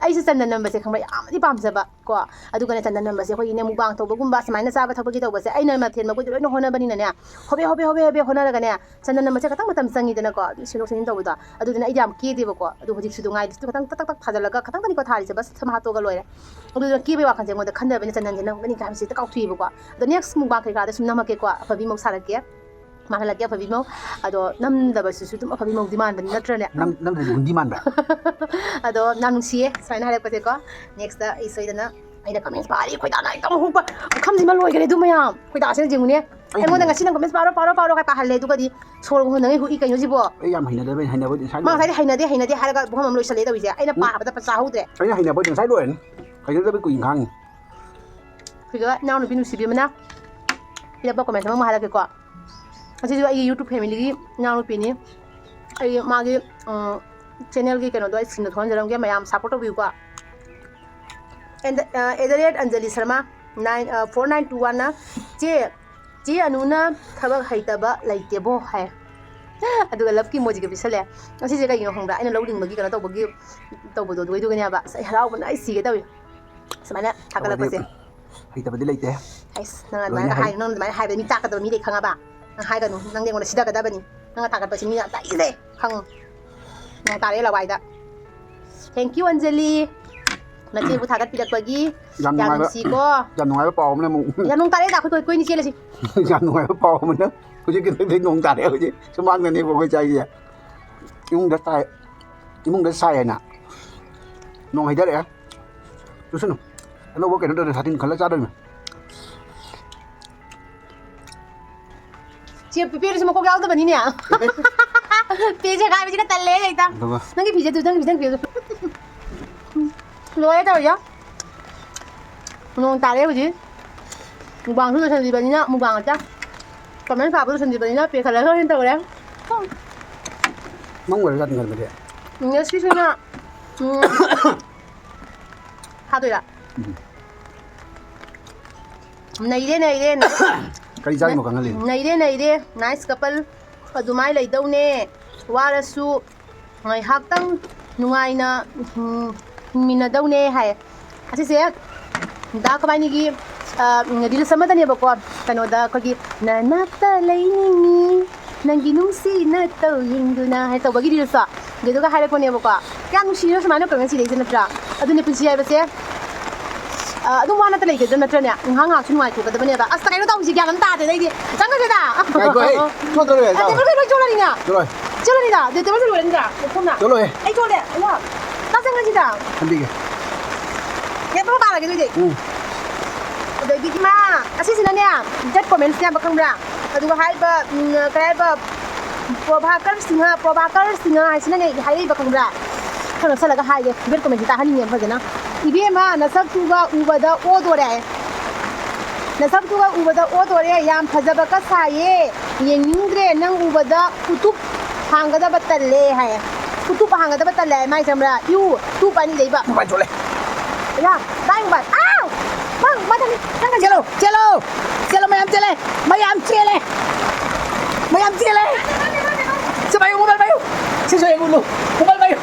ꯑꯩꯁꯨ ꯆꯟꯗꯟ ꯅꯝꯕꯁꯦ ꯈꯪꯕ꯭ꯔꯥ, ꯌꯥꯝꯅꯗꯤ ꯄꯥꯝꯖꯕ ꯀꯣ꯫ ꯑꯗꯨꯒꯅꯦ, ꯆꯟꯗꯟ ꯅꯝꯕꯁꯦ ꯑꯩꯈꯣꯏꯒꯤꯅꯦ, mukbang ꯇꯧꯕꯒꯨꯝꯕ, ꯁꯨꯃꯥꯏꯅ ꯆꯥꯕ ꯊꯛꯄꯒꯤ ꯇꯧꯕꯁꯦ, ꯑꯩꯅ ꯃꯊꯦꯜ ꯃꯈꯣꯏꯗꯣ ꯂꯣꯏꯅ ꯍꯣꯠꯅꯕꯅꯤꯅꯅꯦ, ꯍꯣꯕꯦ, ꯍꯣꯕꯦ, ꯍꯣꯕꯦ, ꯍꯣꯕꯦ ꯍꯣꯠꯅꯔꯒꯅꯦ, ꯆꯟꯗꯟ ꯅꯝꯕꯁꯦ ꯈꯇꯪ ꯃꯇꯝ ꯆꯪꯉꯤꯗꯅꯀꯣ, ꯑꯗꯨ ꯁꯤꯟꯗꯣꯛ ꯁꯤꯟꯖꯤꯟ ꯇꯧꯕꯗꯣ꯫ ꯑꯗꯨꯗꯨꯅ ꯑꯩꯗꯤ ꯌꯥꯝ ꯀꯦꯗꯦꯕꯀꯣ꯫ ꯑꯗꯨ ꯍꯧꯖꯤꯛꯁꯨ ꯑꯗꯨꯝ ꯉꯥꯏꯗꯁꯨ ꯈꯇꯪ ꯇꯛ ꯇꯛ ꯇꯛ ꯊꯥꯖꯤꯜꯂꯒ ꯈꯇꯪ ꯈꯇꯪꯅꯤꯀꯣ ꯊꯥꯔꯤꯁꯦ, ꯕꯁ ꯁꯝ ꯍꯥꯠꯇꯣꯛꯑꯒ ꯂꯣꯏꯔꯦ꯫ ꯑꯗꯨꯗꯨꯅ ꯀꯦꯕꯒꯤ ꯋꯥꯈꯜꯁꯦ ꯑꯩꯉꯣꯟꯗ ꯈꯟꯗꯕꯅꯤꯅ ꯆꯟꯗꯟꯁꯦ ꯅꯝꯒꯅꯤ ꯀꯥꯏ ꯍꯥꯏꯕꯁꯦ ꯍꯦꯛꯇ ꯀꯥꯎꯊꯣꯛꯏꯕꯀꯣ꯫ ꯑꯗꯣ next mukbang ꯀꯩꯀꯥꯗ ꯁꯨꯝ ꯅꯝꯃꯛꯀꯦꯀꯣ, ꯑꯐꯕꯤ ꯃꯧ ꯁꯥꯔꯛꯀꯦ꯫ ꯃꯥꯜꯍꯜꯂꯛꯀꯦ ꯑꯐꯕꯤ ꯃꯧ꯫ ꯑꯗꯣ ꯅꯝꯗꯕꯁꯤꯁꯨ ꯑꯗꯨꯝ ꯑꯐꯕꯤ ꯃꯧꯗꯤ ꯃꯥꯟꯕꯅꯤ ꯅꯠꯇ꯭ꯔꯅꯦ? ꯅꯝ-, ꯅꯝꯗ꯭ꯔꯗꯤ ꯍꯨꯟꯗꯤ ꯃꯥꯟꯕ꯭ꯔꯥ? ꯑꯗꯣ ꯌꯥꯝ ꯅꯨꯡꯁꯤꯌꯦ ꯁꯨꯃꯥꯏꯅ ꯍꯥꯏꯔꯛꯄꯁꯦꯀꯣ꯫ Next ꯇ ꯑꯩ ꯁꯣꯏꯗꯅ, ꯑꯩꯅ comments ꯄꯥꯔꯤ, ꯈꯣꯏꯗꯥꯅ ꯍꯦꯛꯇ ꯑꯃꯨꯛ ꯍꯨꯛꯄ꯫ ꯄꯨꯈꯝꯁꯤꯃ ꯂꯣꯏꯈ꯭ꯔꯦ ꯑꯗꯨ ꯃꯌꯥꯝ꯫ ꯈꯣꯏꯗꯥꯁꯤꯅ ꯌꯦꯡꯉꯨꯅꯦ꯫ ꯑꯩꯉꯣꯟꯗ ꯉꯁꯤ ꯅꯪ comments ꯄꯥꯔꯣ, ꯄꯥꯔꯣ, ꯄꯥꯔꯣ ꯀꯥꯏ ꯄꯥꯍꯜꯂꯦ꯫ ꯑꯗꯨꯒꯗꯤ ꯁꯣꯔꯒ ꯍꯣꯟꯅꯉꯩ ꯍꯨꯛꯏ ꯀꯩꯅꯣ ꯁꯤꯕꯣ? ꯑꯩ ꯌꯥꯝ ꯍꯩꯅꯗꯕꯩ, ꯍꯩꯅꯕꯗꯤ ꯉꯁꯥꯏ ꯃꯥ ꯂꯣꯏꯔꯦ꯫ ꯉꯁꯥꯏꯗꯤ ꯍꯩꯅꯗꯦ, ꯍꯩꯅꯗꯦ ꯍꯥꯏꯔꯒ ꯄꯨꯈꯝ ꯑꯃ ꯂꯣꯏꯁꯜꯂꯦ ꯇꯧꯔꯤꯁꯦ꯫ ꯑꯩꯅ ꯎꯝ꯫ ꯄꯥꯕꯗ ꯄꯩꯁꯥ ꯍꯧꯗ꯭ꯔꯦ꯫ ꯑꯩꯅ ꯍꯩꯅꯕꯗꯤ ꯉꯁꯥꯏ ꯂꯣꯏꯔꯅꯤ꯫ ꯍꯩꯅꯗꯕꯩ ꯀꯨꯏꯅ ꯈꯥꯡꯉꯤ꯫ ꯁꯤꯗ ꯏꯅꯥꯎꯅꯨꯄꯤ ꯅꯨꯡꯁꯤꯕꯤ ꯑꯃꯅ ꯄꯤꯔꯛꯄ comment ꯑꯃ ꯍꯥꯏꯔꯛꯀꯦꯀꯣ꯫ ꯑꯁꯤꯁꯨ ꯑꯩꯒꯤ YouTube family ꯒꯤ ꯏꯅꯥꯎꯅꯨꯄꯤꯅꯤ꯫ ꯑꯩ ꯃꯥꯒꯤ, ꯎꯝ, channel ꯒꯤ ꯀꯩꯅꯣꯗꯣ ꯑꯩ screen ꯗ ꯊꯣꯛꯍꯟꯖꯔꯝꯒꯦ, ꯃꯌꯥꯝ support ꯇꯧꯕꯤꯌꯨꯀꯣ꯫ And, ꯑ, at the rate Anjali Sharma nine, ꯑ, four nine two one ꯅ, "ꯆꯦ, ꯆꯦ ꯑꯅꯨꯅ ꯊꯕꯛ ꯍꯩꯇꯕ ꯂꯩꯇꯦꯕꯣ" ꯍꯥꯏ꯫ ꯑꯗꯨꯒ love ꯀꯤ emoji ꯒ ꯄꯤꯁꯜꯂꯦ꯫ ꯑꯁꯤꯁꯦ ꯀꯩꯒꯤꯅꯣ ꯈꯪꯕ꯭ꯔꯥ? ꯑꯩꯅ ꯂꯧ ꯂꯤꯡꯕꯒꯤ ꯀꯩꯅꯣ ꯇꯧꯕꯒꯤ, ꯇꯧꯕꯗꯣ ꯑꯗꯨꯒꯤꯗꯨꯒꯅꯦꯕ꯫ ꯑꯁ, ꯑꯩ ꯍꯔꯥꯎꯕꯅ ꯑꯩ ꯁꯤꯒꯦ ꯇꯧꯏ꯫ ꯁꯨꯃꯥꯏꯅ ꯊꯥꯒꯠꯂꯛꯄꯁꯦ꯫ ꯍꯩꯇꯕꯗꯤ ꯂꯩꯇꯦ꯫ ꯑꯩꯁ, ꯅꯪ ꯑꯗꯨꯃꯥꯏꯅ ꯂꯣꯏꯅ ꯍꯩ꯫ ꯍꯥꯏ-, ꯅꯪ ꯑꯗꯨꯃꯥꯏꯅ ꯍꯥꯏꯕꯗ ꯃꯤ ꯆꯥꯛꯀꯗꯕ ꯃꯤ ꯂꯩ ꯈꯪꯉꯕ? ꯅꯪ ꯍꯥꯏꯒꯅꯨ, ꯅꯪꯗꯤ ꯑꯩꯉꯣꯟꯗ ꯁꯤꯊꯒꯗꯕꯅꯤ꯫ ꯅꯪꯅ ꯊꯥꯒꯠꯄꯁꯤ ꯃꯤ ꯌꯥꯝ ꯇꯥꯛꯏꯁꯦ ꯈꯪꯉꯨ꯫ ꯅꯣꯡ ꯇꯥꯔꯛꯑꯦ ꯂꯋꯥꯏꯗ꯫ Thank you, Anjali. ꯅꯆꯦꯕꯨ ꯊꯥꯒꯠꯄꯤꯔꯛꯄꯒꯤ ꯌꯥꯝ ꯌꯥꯝ ꯅꯨꯡꯉꯥꯏꯕ, ꯅꯨꯡꯁꯤꯀꯣ꯫ ꯌꯥꯝ ꯅꯨꯡꯉꯥꯏꯕ ꯄꯥꯎ ꯑꯃꯅ ꯑꯃꯨꯛ ꯌꯥꯝ ꯅꯣꯡ ꯇꯥꯔꯛꯑꯦꯗ, ꯑꯩꯈꯣꯏ ꯀꯣꯏ-, ꯀꯣꯏꯅꯤ ꯆꯦꯜꯂꯁꯤ꯫ ꯌꯥꯝ ꯅꯨꯡꯉꯥꯏꯕ ꯄꯥꯎ ꯑꯃꯅ ꯍꯧꯖꯤꯛꯀꯤꯗꯨꯗꯤ ꯅꯣꯡ ꯇꯥꯔꯛꯑꯦ ꯍꯧꯖꯤꯛ ꯁꯨꯃꯥꯡꯗꯅꯦꯕ ꯑꯩꯈꯣꯏ ꯆꯥꯏꯁꯦ꯫ ꯏꯃꯨꯡꯗ ꯇꯥꯏ, ꯏꯃꯨꯡꯗ ꯁꯥꯏ ꯍꯥꯏꯅ ꯅꯣꯡ ꯍꯩꯊꯔꯛꯑꯦ꯫ ꯆꯨꯁꯅꯨ꯫ ꯑꯅꯧꯕ ꯀꯩꯅꯣ ꯇꯧꯔꯦ, ꯁꯥꯇꯤꯟ ꯈꯜꯂ ꯆꯥꯗꯣꯏꯅꯦ꯫ ꯆꯦ ꯄꯦꯔꯨꯁꯨ ꯃꯀꯣꯛ ꯌꯥꯎꯗꯕꯅꯤꯅꯦ꯫ ꯄꯦꯁꯦ ꯀꯥꯏꯕꯁꯤꯅ ꯇꯜꯂꯦ ꯍꯦꯛꯇ꯫ ꯑꯗꯨꯒ? ꯅꯪꯒꯤ ꯐꯤꯁꯦ ꯑꯗꯨ, ꯅꯪꯒꯤ ꯐꯤꯁꯦ, ꯅꯪꯒꯤ ꯐꯤꯁꯦ꯫ ꯂꯣꯏꯔꯦ ꯇꯧꯔꯤꯁꯦ꯫ ꯅꯣꯡ ꯇꯥꯔꯦ ꯍꯧꯖꯤꯛ꯫ ꯃꯨꯛꯕꯥꯡꯁꯨ ꯂꯣꯏꯁꯤꯟꯗ꯭ꯔꯤꯕꯅꯤꯅ ꯃꯨꯛꯕꯥꯡ ꯑꯝꯇ꯫ ꯀꯃꯦꯟ ꯄꯥꯕ ꯂꯣꯏꯁꯤꯟꯗ꯭ꯔꯤꯕꯅꯤꯅ ꯄꯦ ꯈꯜꯂꯒ ꯑꯣꯏꯅ ꯇꯧꯔꯦ꯫ ꯃꯪ ꯑꯣꯏꯔ ꯖꯥꯠꯅꯤ ꯈꯟꯕꯗꯤ꯫ ꯉꯁꯤꯁꯤꯅ, ꯎꯝ, ꯊꯥꯗꯣꯏꯔꯥ? ꯎꯝ꯫ ꯅꯩꯔꯦ, ꯅꯩꯔꯦ, ꯅꯩ-, ꯀꯔꯤ ꯆꯥꯔꯤꯅꯣ ꯈꯪꯍꯜꯂꯤ? ꯅꯩꯔꯦ, ꯅꯩꯔꯦ, nice couple꯫ ꯑꯗꯨꯃꯥꯏ ꯂꯩꯗꯧꯅꯦ꯫ ꯋꯥꯔꯁꯨ ꯉꯥꯏꯍꯥꯛꯇꯪ ꯅꯨꯡꯉꯥꯏꯅ ꯍꯤꯡ-, ꯍꯤꯡꯃꯤꯟꯅꯗꯧꯅꯦ ꯍꯥꯏ꯫ ꯑꯁꯤꯁꯦ ꯗꯥ ꯀꯃꯥꯏꯅꯤꯒꯤ, ꯑ, reels ꯑꯃꯗꯅꯦꯕꯀꯣ, ꯀꯩꯅꯣꯗ ꯑꯩꯈꯣꯏꯒꯤ "ꯅꯅꯥꯛꯇ ꯂꯩꯅꯤꯡꯉꯤ, ꯅꯪꯒꯤ ꯅꯨꯡꯁꯤꯅ ꯇꯧ ꯌꯦꯡꯗꯨꯅ" ꯍꯥꯏ ꯇꯧꯕꯒꯤ reelsꯇꯣ꯫ ꯑꯗꯨꯗꯨꯒ ꯍꯥꯏꯔꯛꯄꯅꯦꯕꯀꯣ꯫ ꯀꯌꯥꯝ ꯅꯨꯡꯁꯤꯔꯤꯅꯣ ꯁꯨꯃꯥꯏꯅ ꯄ꯭ꯔꯦꯒꯅꯦꯟꯁꯤꯗꯩꯁꯦ ꯅꯠꯇ꯭ꯔꯥ? ꯑꯗꯨꯅꯦ ꯄꯨꯟꯁꯤ ꯍꯥꯏꯕꯁꯦ꯫ ꯑ, ꯑꯗꯨꯝ ꯋꯥ ꯅꯠꯇ ꯂꯩꯒꯗꯕ ꯅꯠꯇ꯭ꯔꯅꯦ? ꯉꯥꯏꯍꯥꯛ ꯉꯥꯏꯍꯥꯛꯁꯨ ꯅꯨꯡꯉꯥꯏꯊꯣꯛꯀꯗꯕꯅꯦꯕ꯫ ꯑꯁ, ꯀꯩꯅꯣ ꯇꯧꯁꯤ, ꯒ꯭ꯌꯥꯟ ꯑꯃ ꯇꯥꯗꯦꯗ ꯑꯩꯗꯤ꯫ ꯆꯪꯉꯁꯤꯗ꯫ ꯉꯥꯏꯈꯣ, ꯑꯩ ꯆꯣꯠꯇꯣꯔꯦ, ꯑ, ꯆꯥꯕ꯫ ꯇꯦꯕꯜ ꯂꯣꯏ ꯆꯣꯠꯂꯅꯤꯅ꯫ ꯆꯣꯠꯂꯣꯏ꯫ ꯆꯣꯠꯂꯅꯤꯗ꯫ ꯑꯗꯨ ꯇꯦꯕꯜꯁꯦ ꯂꯣꯏꯔꯅꯤꯗ꯫ ꯂꯩꯈꯣꯝꯅ꯫ ꯆꯣꯠꯂꯣꯏ꯫ ꯑꯩ ꯆꯣꯠꯂꯦ꯫ ꯑꯌꯥ꯫ ꯆꯥꯛ ꯆꯪꯉꯁꯤꯗ꯫ ꯈꯟꯕꯤꯒꯦ꯫ ꯇꯦꯕꯜ ꯄꯥꯔꯒꯦ ꯑꯗꯨꯗꯤ꯫ ꯎꯝ꯫ ꯑꯗꯒꯤ ꯏꯃꯥ, ꯑꯁꯤꯁꯤꯅꯅꯦ, dead comments ꯌꯥꯝꯕ ꯈꯪꯕ꯭ꯔꯥ? ꯑꯗꯨꯒ ꯍꯥꯏꯔꯤꯕ, ꯎꯝ, ꯀꯩ ꯍꯥꯏꯕ, ꯄ꯭ꯔꯣꯚꯥꯀꯔ ꯁꯤꯡꯍ, ꯄ꯭ꯔꯣꯚꯥꯀꯔ ꯁꯤꯡꯍ ꯍꯥꯏꯁꯤꯅꯅꯦ ꯍꯥꯏꯔꯛꯏꯕ ꯈꯪꯕ꯭ꯔꯥ? ꯈꯔ ꯅꯛꯁꯜꯂꯒ ꯍꯥꯏꯒꯦ, ꯕꯦꯠ ꯀꯃꯦꯟꯁꯤ ꯇꯥꯍꯟꯅꯤꯡꯉꯦꯕ ꯐꯖꯅ꯫ "ꯏꯕꯦꯝꯃ, ꯅꯁꯛꯇꯨꯒ ꯎꯕꯗ ꯑꯣꯗꯣꯔꯦ꯫ ꯅꯁꯛꯇꯨꯒ ꯎꯕꯗ ꯑꯣꯗꯣꯔꯦ, ꯌꯥꯝ ꯐꯖꯕꯀ ꯁꯥꯏꯌꯦ꯫ ꯌꯦꯡꯅꯤꯡꯗ꯭ꯔꯦ, ꯅꯪ ꯎꯕꯗ ꯎꯇꯨꯞ ꯍꯥꯡꯒꯗꯕ ꯇꯜꯂꯦ" ꯍꯥꯏꯌꯦ꯫ ꯎꯇꯨꯞ ꯍꯥꯡꯒꯗꯕ ꯇꯜꯂꯦ ꯍꯥꯏ, ꯃꯥꯏ ꯈꯪꯕ꯭ꯔꯥ? ꯏꯎ, ꯇꯨꯞ ꯑꯅꯤ ꯂꯩꯕ꯫ ꯃꯥꯏ ꯆꯣꯠꯂꯦ꯫ ꯌꯥ, ꯇꯥꯏ ꯃꯣꯕꯥꯏꯜ꯫ ꯑꯥꯎ! ꯃꯥ, ꯃꯥ ꯊꯝꯃꯤ꯫ ꯅꯪ ꯀꯩ ꯆꯦꯜꯂꯣ, ꯆꯦꯜꯂꯣ! ꯆꯦꯜꯂꯣ, ꯃꯌꯥꯝ ꯆꯦꯜꯂꯦ! ꯃꯌꯥꯝ ꯆꯦꯜꯂꯦ! ꯃꯌꯥꯝ ꯆꯦꯜꯂꯦ! ꯁꯤ ꯄꯥꯏꯌꯨ, ꯃꯣꯕꯥꯏꯜ ꯄꯥꯏꯌꯨ! ꯁꯤꯁꯨ ꯍꯦꯛ ꯎꯠꯂꯨ꯫ ꯃꯣꯕꯥꯏꯜ ꯄꯥꯏꯌꯨ!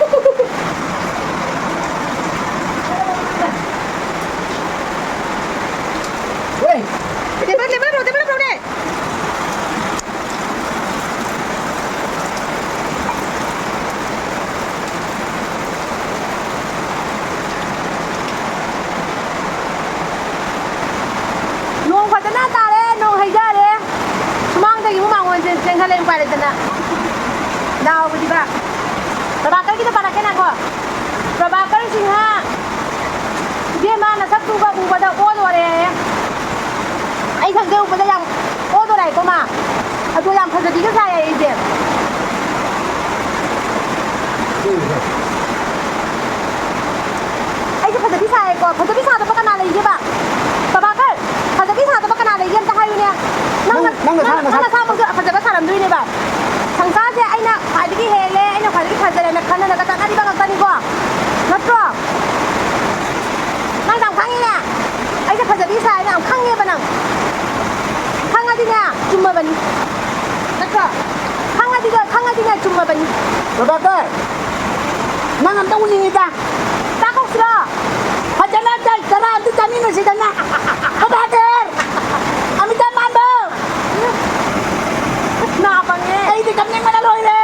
ꯍꯣꯏ! ꯇꯦꯕꯜ, ꯇꯦꯕꯜ ꯄꯨꯔꯛꯑꯣ, ꯇꯦꯕꯜ ꯄꯨꯔꯛꯑꯣꯅꯦ! ꯂꯩ, ꯎꯄꯥꯏ ꯂꯩꯇꯅ꯫ ꯗꯥꯎꯒꯗꯤꯕ꯫ ꯄ꯭ꯔꯚꯥꯀꯔꯒꯤꯗꯣ ꯄꯥꯔꯛꯀꯦ ꯉꯥꯏꯈꯣ꯫ ꯄ꯭ꯔꯚꯥꯀꯔ ꯁꯤꯡꯍ, ꯏꯕꯦꯝꯃ, ꯅꯁꯛꯇꯨꯒ ꯎꯕꯗ ꯑꯣꯗꯣꯔꯦ꯫ ꯑꯩ ꯁꯛꯁꯦ ꯎꯕꯗ ꯌꯥꯝ ꯑꯣꯗꯣꯔꯦꯀꯣ ꯃꯥ꯫ ꯑꯗꯣ ꯌꯥꯝ ꯐꯖꯕꯤꯒ ꯁꯥꯏꯌꯦ ꯑꯩꯁꯦ꯫ ꯑꯩꯁꯦ ꯐꯖꯕꯤ ꯁꯥꯏꯌꯦꯀꯣ꯫ ꯐꯖꯕꯤ ꯁꯥꯗꯕ ꯀꯅꯥ ꯂꯩꯒꯦꯕ? ꯄ꯭ꯔꯚꯥꯀꯔ, ꯐꯖꯕꯤ ꯁꯥꯗꯕ ꯀꯅꯥ ꯂꯩꯒꯦ ꯑꯝꯇ ꯍꯥꯏꯌꯨꯅꯦ꯫ ꯅꯪꯅ, ꯅꯪ, ꯅꯪ ꯅꯁꯥ, ꯅꯪ, ꯅꯪ ꯅꯁꯥ ꯅꯁꯥꯃꯛꯁꯨ ꯑꯐꯖꯕ ꯁꯥꯔꯝꯗꯣꯏꯅꯦꯕ꯫ ꯁꯪꯁꯥꯔꯁꯦ ꯑꯩꯅ ꯈ꯭ꯋꯥꯏꯗꯒꯤ ꯍꯦꯜꯂꯦ, ꯑꯩꯅ ꯈ꯭ꯋꯥꯏꯗꯒꯤ ꯐꯖꯔꯦꯅ ꯈꯟꯅꯔꯒ ꯆꯠꯅꯔꯤꯕ ꯉꯥꯛꯇꯅꯤꯀꯣ꯫ ꯅꯠꯇ꯭ꯔꯣ? ꯅꯪ ꯌꯥꯝ ꯈꯪꯉꯤꯅꯦ꯫ ꯑꯩꯁꯦ ꯐꯖꯕꯤ ꯁꯥꯏꯅ ꯌꯥꯝ ꯈꯪꯉꯦꯕ ꯅꯪ꯫ ꯈꯪꯉꯗꯤꯅꯦ, ꯆꯨꯝꯃꯕꯅꯤ꯫ ꯅꯠꯇ꯭ꯔꯣ? ꯈꯪꯉꯗꯤꯅꯦ, ꯈꯪꯉꯗꯤꯅꯦ, ꯆꯨꯝꯃꯕꯅꯤ꯫ ꯄ꯭ꯔꯚꯥꯀꯔ, ꯅꯪ ꯑꯝꯇ ꯎꯅꯤꯡꯉꯤꯗ꯫ ꯆꯥꯛ ꯀꯧꯁꯤꯔꯣ? ꯐꯖꯅ ꯆꯥꯛ ꯆꯔꯥ ꯑꯝꯇ ꯆꯥꯃꯤꯟꯅꯁꯤꯗꯅ꯫ ꯄ꯭ꯔꯚꯥꯀꯔ! ꯑꯃꯤꯇꯥꯕ ꯃꯥꯟꯕ! ꯅꯥ ꯄꯪꯉꯦ꯫ ꯑꯩꯗꯤ ꯀꯞꯅꯤꯡꯕꯅ ꯂꯣꯏꯔꯦ꯫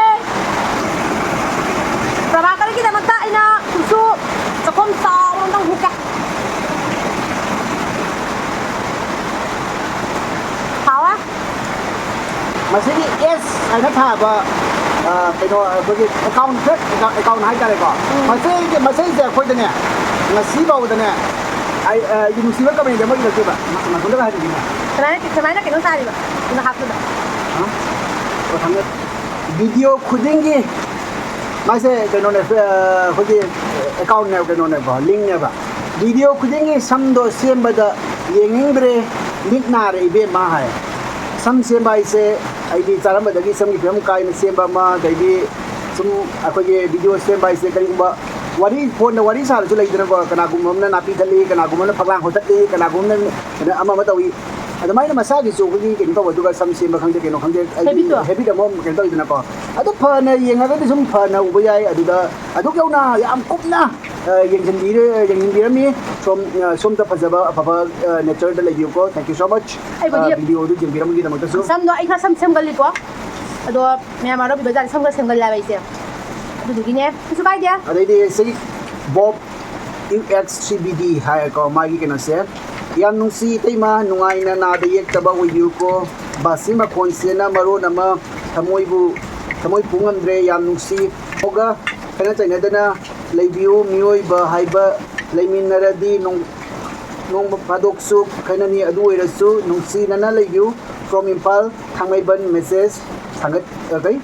ꯄ꯭ꯔꯚꯥꯀꯔꯒꯤꯗꯃꯛꯇ ꯑꯩꯅ ꯀꯨꯁꯨ ꯆꯥꯛꯈꯨꯝ ꯆꯥꯎꯅ ꯑꯝꯇꯪ ꯍꯨꯛꯀꯦ꯫ ꯍꯥꯎꯋꯦ꯫ ꯃꯁꯤꯒꯤ ꯑꯦꯁ ꯍꯥꯏꯅ ꯊꯥꯕ, ꯑ, ꯀꯩꯅꯣ, ꯑꯩꯈꯣꯏꯒꯤ ꯑꯦꯀꯥꯎꯟ, ꯐꯦꯛ ꯑꯦꯀꯥꯎꯟ ꯍꯥꯏꯇꯥꯔꯦꯀꯣ꯫ ꯎꯝ꯫ ꯃꯁꯤꯒꯤ, ꯃꯁꯤꯁꯦ ꯑꯩꯈꯣꯏꯗꯅꯦ, ꯉꯁꯤ ꯐꯥꯎꯕꯗꯅꯦ, ꯑꯩ, ꯑ, ꯑꯩꯒꯤ ꯅꯨꯡꯁꯤꯕ ꯀꯃꯦꯟꯁꯦ ꯑꯃ ꯏꯔꯛꯇꯣꯏꯕ꯫ ꯃ-, ꯃꯊꯟꯇꯒ ꯍꯥꯏꯕꯤꯒꯦꯅꯦ꯫ ꯀꯃꯥꯏꯅ, ꯀꯃꯥꯏꯅ ꯀꯩꯅꯣ ꯇꯥꯔꯤꯕ? ꯑꯗꯨ ꯍꯥꯞꯄꯗ꯫ ꯍꯥ? ꯑꯣ, ꯊꯝꯃꯦ꯫ ꯚꯤꯗꯤꯑꯣ ꯈꯨꯗꯤꯡꯒꯤ ꯃꯥꯁꯦ ꯀꯩꯅꯣꯅꯦ, ꯑ, ꯑꯩꯈꯣꯏꯒꯤ ꯑꯦꯀꯥꯎꯟꯅꯦꯕ, ꯀꯩꯅꯣꯅꯦꯕ, ꯂꯤꯡꯅꯦꯕ꯫ ꯚꯤꯗꯤꯑꯣ ꯈꯨꯗꯤꯡꯒꯤ ꯁꯝꯗꯣ ꯁꯦꯝꯕꯗ ꯌꯦꯡꯅꯤꯡꯗ꯭ꯔꯦ, ꯃꯤꯠ ꯅꯥꯔꯦ ꯏꯕꯦꯝꯃ ꯍꯥꯏ꯫ ꯁꯝ ꯁꯦꯝꯕ ꯍꯥꯏꯁꯦ ꯑꯩꯗꯤ ꯆꯥꯔꯝꯕꯗꯒꯤ ꯁꯝꯒꯤ ꯐꯤꯕꯝ ꯀꯥꯏꯅ ꯁꯦꯝꯕ ꯑꯃ, ꯑꯗꯩꯗꯤ ꯁꯨꯝ ꯑꯩꯈꯣꯏꯒꯤ ꯚꯤꯗꯤꯑꯣ ꯁꯦꯝꯕ ꯍꯥꯏꯁꯦ ꯀꯔꯤꯒꯨꯝꯕ ꯋꯥꯔꯤ, ꯐꯣꯟꯗ ꯋꯥꯔꯤ ꯁꯥꯔꯁꯨ ꯂꯩꯗꯅꯀꯣ, ꯀꯅꯥꯒꯨꯝꯕ ꯑꯃꯅ ꯅꯥꯄꯤ ꯊꯠꯂꯤ, ꯀꯅꯥꯒꯨꯝꯕ ꯑꯃꯅ ꯐꯛꯂꯥꯡ ꯍꯣꯇꯠꯂꯤ, ꯀꯅꯥꯒꯨꯝꯕ ꯑꯃꯅ ꯑꯃ ꯑꯃ ꯇꯧꯏ꯫ ꯑꯗꯨꯃꯥꯏꯅ ꯃꯁꯥꯒꯤꯁꯨ ꯑꯩꯈꯣꯏꯒꯤ ꯀꯩꯅꯣ ꯇꯧꯕ, ꯑꯗꯨꯒ ꯁꯝ ꯁꯦꯝꯕ ꯈꯪꯗꯦ, ꯀꯩꯅꯣ ꯈꯪꯗꯦ, ꯑꯩꯒꯤ ꯍꯦꯕꯤꯠꯇꯣ? ꯍꯦꯕꯤꯠ ꯑꯃ ꯀꯩꯅꯣ ꯇꯧꯋꯤꯗꯅꯀꯣ꯫ ꯑꯗꯨ ꯐꯅ ꯌꯦꯡꯉꯒꯗꯤ ꯁꯨꯝ ꯐꯅ ꯎꯕ ꯌꯥꯏ꯫ ꯑꯗꯨꯗ ꯑꯗꯨꯛ ꯌꯧꯅ ꯌꯥꯝ ꯀꯨꯞꯅ, ꯑ, ꯌꯦꯡꯁꯤꯟꯕꯤꯔ-, ꯌꯦꯡꯁꯤꯟꯕꯤꯔꯝꯃꯤ꯫ ꯁꯣꯝ, ꯑ, ꯁꯣꯝꯗ ꯐꯖꯕ ꯑꯐꯕ, ꯑ, ꯅꯦꯆꯔꯗ ꯂꯩꯕꯤꯌꯨꯀꯣ꯫ Thank you so much꯫ ꯑꯩꯕꯨꯗꯤ ꯑ, ꯚꯤꯗꯤꯑꯣ ꯑꯗꯨ ꯌꯦꯡꯕꯤꯔꯝꯕꯒꯤꯗꯃꯛꯇꯁꯨ꯫ ꯁꯝꯗꯣ ꯑꯩ ꯈꯔ ꯁꯝ ꯁꯦꯝꯒꯜꯂꯤꯀꯣ꯫ ꯑꯗꯣ ꯃꯌꯥꯝ ꯍꯔꯥꯎꯕꯤꯕ ꯖꯥꯠꯅꯤ, ꯁꯝ ꯈꯔ ꯁꯦꯝꯒꯜꯂꯦ ꯍꯥꯏꯕ ꯑꯩꯁꯦ꯫ ꯑꯗꯨꯗꯨꯒꯤꯅꯦ, ꯀꯩꯁꯨ ꯀꯥꯏꯗꯦ꯫ ꯑꯗꯩꯗꯤ ꯁꯤ bob U X three B D ꯍꯥꯏꯔꯦꯀꯣ, ꯃꯥꯒꯤ ꯀꯩꯅꯣꯁꯦ꯫ ꯌꯥꯝ ꯅꯨꯡꯁꯤ ꯏꯇꯩꯃ, ꯅꯨꯡꯉꯥꯏꯅ ꯅꯥꯗ ꯌꯦꯛꯇꯕ ꯑꯣꯏꯕꯤꯌꯨꯀꯣ꯫ ꯕꯥꯁꯤ ꯃꯈꯣꯟꯁꯤꯅ ꯃꯔꯣꯟ ꯑꯃ ꯊꯃꯣꯏꯕꯨ, ꯊꯃꯣꯏ ꯄꯨ ꯉꯝꯗ꯭ꯔꯦ꯫ ꯌꯥꯝ ꯅꯨꯡꯁꯤ꯫ ꯑꯃꯒ ꯈꯠꯅ ꯆꯩꯅꯗꯅ ꯂꯩꯕꯤꯌꯨ꯫ ꯃꯤꯑꯣꯏꯕ ꯍꯥꯏꯕ ꯂꯩꯃꯤꯟꯅꯔꯗꯤ ꯅꯣꯡ-, ꯅꯣꯡꯃ ꯐꯥꯗꯣꯛꯁꯨ ꯈꯠꯅꯅꯤ꯫ ꯑꯗꯨ ꯑꯣꯏꯔꯁꯨ ꯅꯨꯡꯁꯤꯅꯅ ꯂꯩꯕꯤꯌꯨ꯫ From Imphal, Thangmeiband. Message ꯊꯥꯡꯒꯠ-, ꯑ, ꯀꯩ?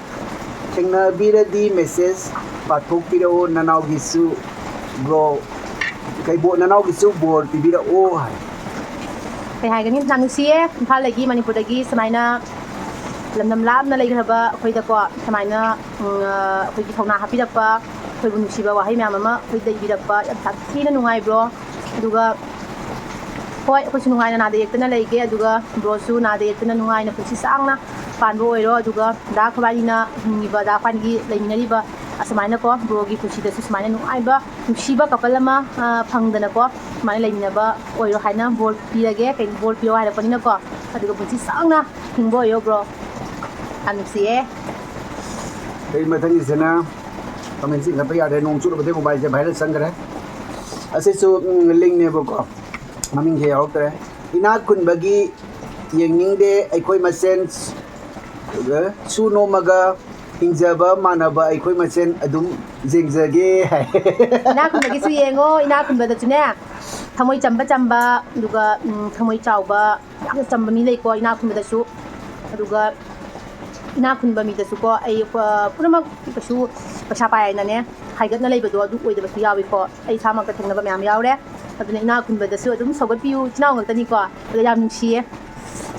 ꯊꯦꯡꯅꯕꯤꯔꯗꯤ message ꯄꯥꯊꯣꯛꯄꯤꯔꯛꯑꯣ꯫ ꯅꯅꯥꯎꯒꯤꯁꯨ ꯕ꯭ꯔꯣ, ꯀꯩꯕꯣ, ꯅꯅꯥꯎꯒꯤꯁꯨ ꯕꯣꯔ ꯄꯤꯕꯤꯔꯛꯑꯣ ꯍꯥꯏ꯫ ꯀꯩ ꯍꯥꯏꯒꯅꯤ? ꯌꯥꯝ ꯅꯨꯡꯁꯤꯌꯦ꯫ ꯏꯝꯐꯥꯜꯗꯒꯤ, ꯃꯅꯤꯄꯨꯔꯗꯒꯤ ꯁꯨꯃꯥꯏꯅ ꯂꯝꯗꯝ ꯂꯥꯞꯅ ꯂꯩꯈ꯭ꯔꯕ ꯑꯩꯈꯣꯏꯗꯀꯣ, ꯁꯨꯃꯥꯏꯅ, ꯎꯝ, ꯑ, ꯑꯩꯈꯣꯏꯒꯤ ꯊꯧꯅꯥ ꯍꯥꯞꯄꯤꯔꯛꯄ, ꯑꯩꯈꯣꯏꯕꯨ ꯅꯨꯡꯁꯤꯕ ꯋꯥꯍꯩ ꯃꯌꯥꯝ ꯑꯃ ꯑꯩꯈꯣꯏꯗ ꯏꯕꯤꯔꯛꯄ ꯌꯥꯝ ꯁꯥꯊꯤꯅ ꯅꯨꯡꯉꯥꯏꯕ꯭ꯔꯣ꯫ ꯑꯗꯨꯒ ꯍꯣꯏ, ꯑꯩꯈꯣꯏꯁꯨ ꯅꯨꯡꯉꯥꯏꯅ ꯅꯥꯗ ꯌꯦꯛꯇꯅ ꯂꯩꯒꯦ꯫ ꯑꯗꯨꯒ ꯕ꯭ꯔꯣꯁꯨ ꯅꯥꯗ ꯌꯦꯛꯇꯅ ꯅꯨꯡꯉꯥꯏꯅ ꯄꯨꯟꯁꯤ ꯁꯥꯡꯅ ꯄꯥꯟꯕ ꯑꯣꯏꯔꯣ꯫ ꯑꯗꯨꯒ ꯗꯥ ꯑꯩꯈꯣꯏꯕꯥꯅꯤꯅ ꯍꯤꯡꯉꯤꯕ, ꯗꯥ ꯑꯩꯈꯣꯏꯕꯥꯅꯤꯒꯤ ꯂꯩꯃꯤꯟꯅꯔꯤꯕ ꯑꯁꯨꯃꯥꯏꯅꯀꯣ, ꯕ꯭ꯔꯣꯒꯤ ꯄꯨꯟꯁꯤꯗꯁꯨ ꯁꯨꯃꯥꯏꯅ ꯅꯨꯡꯉꯥꯏꯕ, ꯅꯨꯡꯁꯤꯕ couple ꯑꯃ, ꯑ, ꯐꯪꯗꯅꯀꯣ, ꯁꯨꯃꯥꯏꯅ ꯂꯩꯃꯤꯟꯅꯕ ꯑꯣꯏꯔꯣ ꯍꯥꯏꯅ ꯕꯣꯔ ꯄꯤꯔꯒꯦ꯫ ꯀꯩ, ꯕꯣꯔ ꯄꯤꯌꯣ ꯍꯥꯏꯔꯛꯄꯅꯤꯅꯀꯣ꯫ ꯑꯗꯨꯒ ꯄꯨꯟꯁꯤ ꯁꯥꯡꯅ ꯍꯤꯡꯕ ꯑꯣꯏꯌꯣ ꯕ꯭ꯔꯣ꯫ ꯌꯥꯝ ꯅꯨꯡꯁꯤꯌꯦ꯫ ꯑꯩ ꯃꯊꯪꯒꯤꯁꯤꯅ comment ꯆꯤꯡꯈꯠꯄ ꯌꯥꯗ꯭ꯔꯦ, ꯅꯣꯡ ꯆꯨꯔꯨꯕꯗꯒꯤ mobileꯁꯦ virus ꯆꯪꯈ꯭ꯔꯦ꯫ ꯑꯁꯤꯁꯨ, ꯎꯝ, linkꯅꯦꯕꯀꯣ, ꯃꯃꯤꯡꯁꯦ ꯌꯥꯎꯔꯛꯇ꯭ꯔꯦ꯫ ꯏꯅꯥꯛ ꯈꯨꯟꯕꯒꯤ ꯌꯦꯡꯅꯤꯡꯗꯦ, ꯑꯩꯈꯣꯏ ꯃꯁꯦꯟ ꯁꯨ ꯅꯣꯝꯃꯒ ꯍꯤꯡꯖꯕ ꯃꯥꯟꯅꯕ ꯑꯩꯈꯣꯏ ꯃꯁꯦꯟ ꯑꯗꯨꯝ ꯌꯦꯡꯖꯒꯦ ꯍꯥꯏ꯫ ꯏꯅꯥꯛ ꯈꯨꯟꯕꯒꯤꯁꯨ ꯌꯦꯡꯉꯣ, ꯏꯅꯥꯛ ꯈꯨꯟꯕꯗꯁꯨꯅꯦ, ꯊꯃꯣꯏ ꯆꯝꯕ ꯆꯝꯕ, ꯑꯗꯨꯒ, ꯎꯝ, ꯊꯃꯣꯏ ꯆꯥꯎꯕ, ꯌꯥꯝꯅ ꯆꯝꯕ ꯃꯤ ꯂꯩꯀꯣ ꯏꯅꯥꯛ ꯈꯨꯟꯕꯗꯁꯨ꯫ ꯑꯗꯨꯒ ꯏꯅꯥꯛ ꯈꯨꯟꯕ ꯃꯤꯗꯁꯨꯀꯣ, ꯑꯩ, ꯑ, ꯄꯨꯝꯅꯃꯛ ꯀꯩꯁꯨ ꯄꯩꯁꯥ ꯄꯥꯏ ꯍꯥꯏꯅꯅꯦ ꯍꯥꯏꯒꯠꯅ ꯂꯩꯕꯗꯣ ꯑꯗꯨ ꯑꯣꯏꯗꯕꯁꯨ ꯌꯥꯎꯏꯀꯣ꯫ ꯑꯩ ꯏꯁꯥꯃꯛꯇ ꯊꯦꯡꯅꯕ ꯃꯌꯥꯝ ꯌꯥꯎꯔꯦ꯫ ꯑꯗꯨꯅ ꯏꯅꯥꯛ ꯈꯨꯟꯕꯗꯁꯨ ꯑꯗꯨꯝ ꯁꯧꯒꯠꯄꯤꯌꯨ, ꯏꯆꯤꯟ ꯏꯅꯥꯎ ꯉꯥꯛꯇꯅꯤꯀꯣ꯫ ꯑꯗꯣ ꯌꯥꯝ ꯅꯨꯡꯁꯤꯌꯦ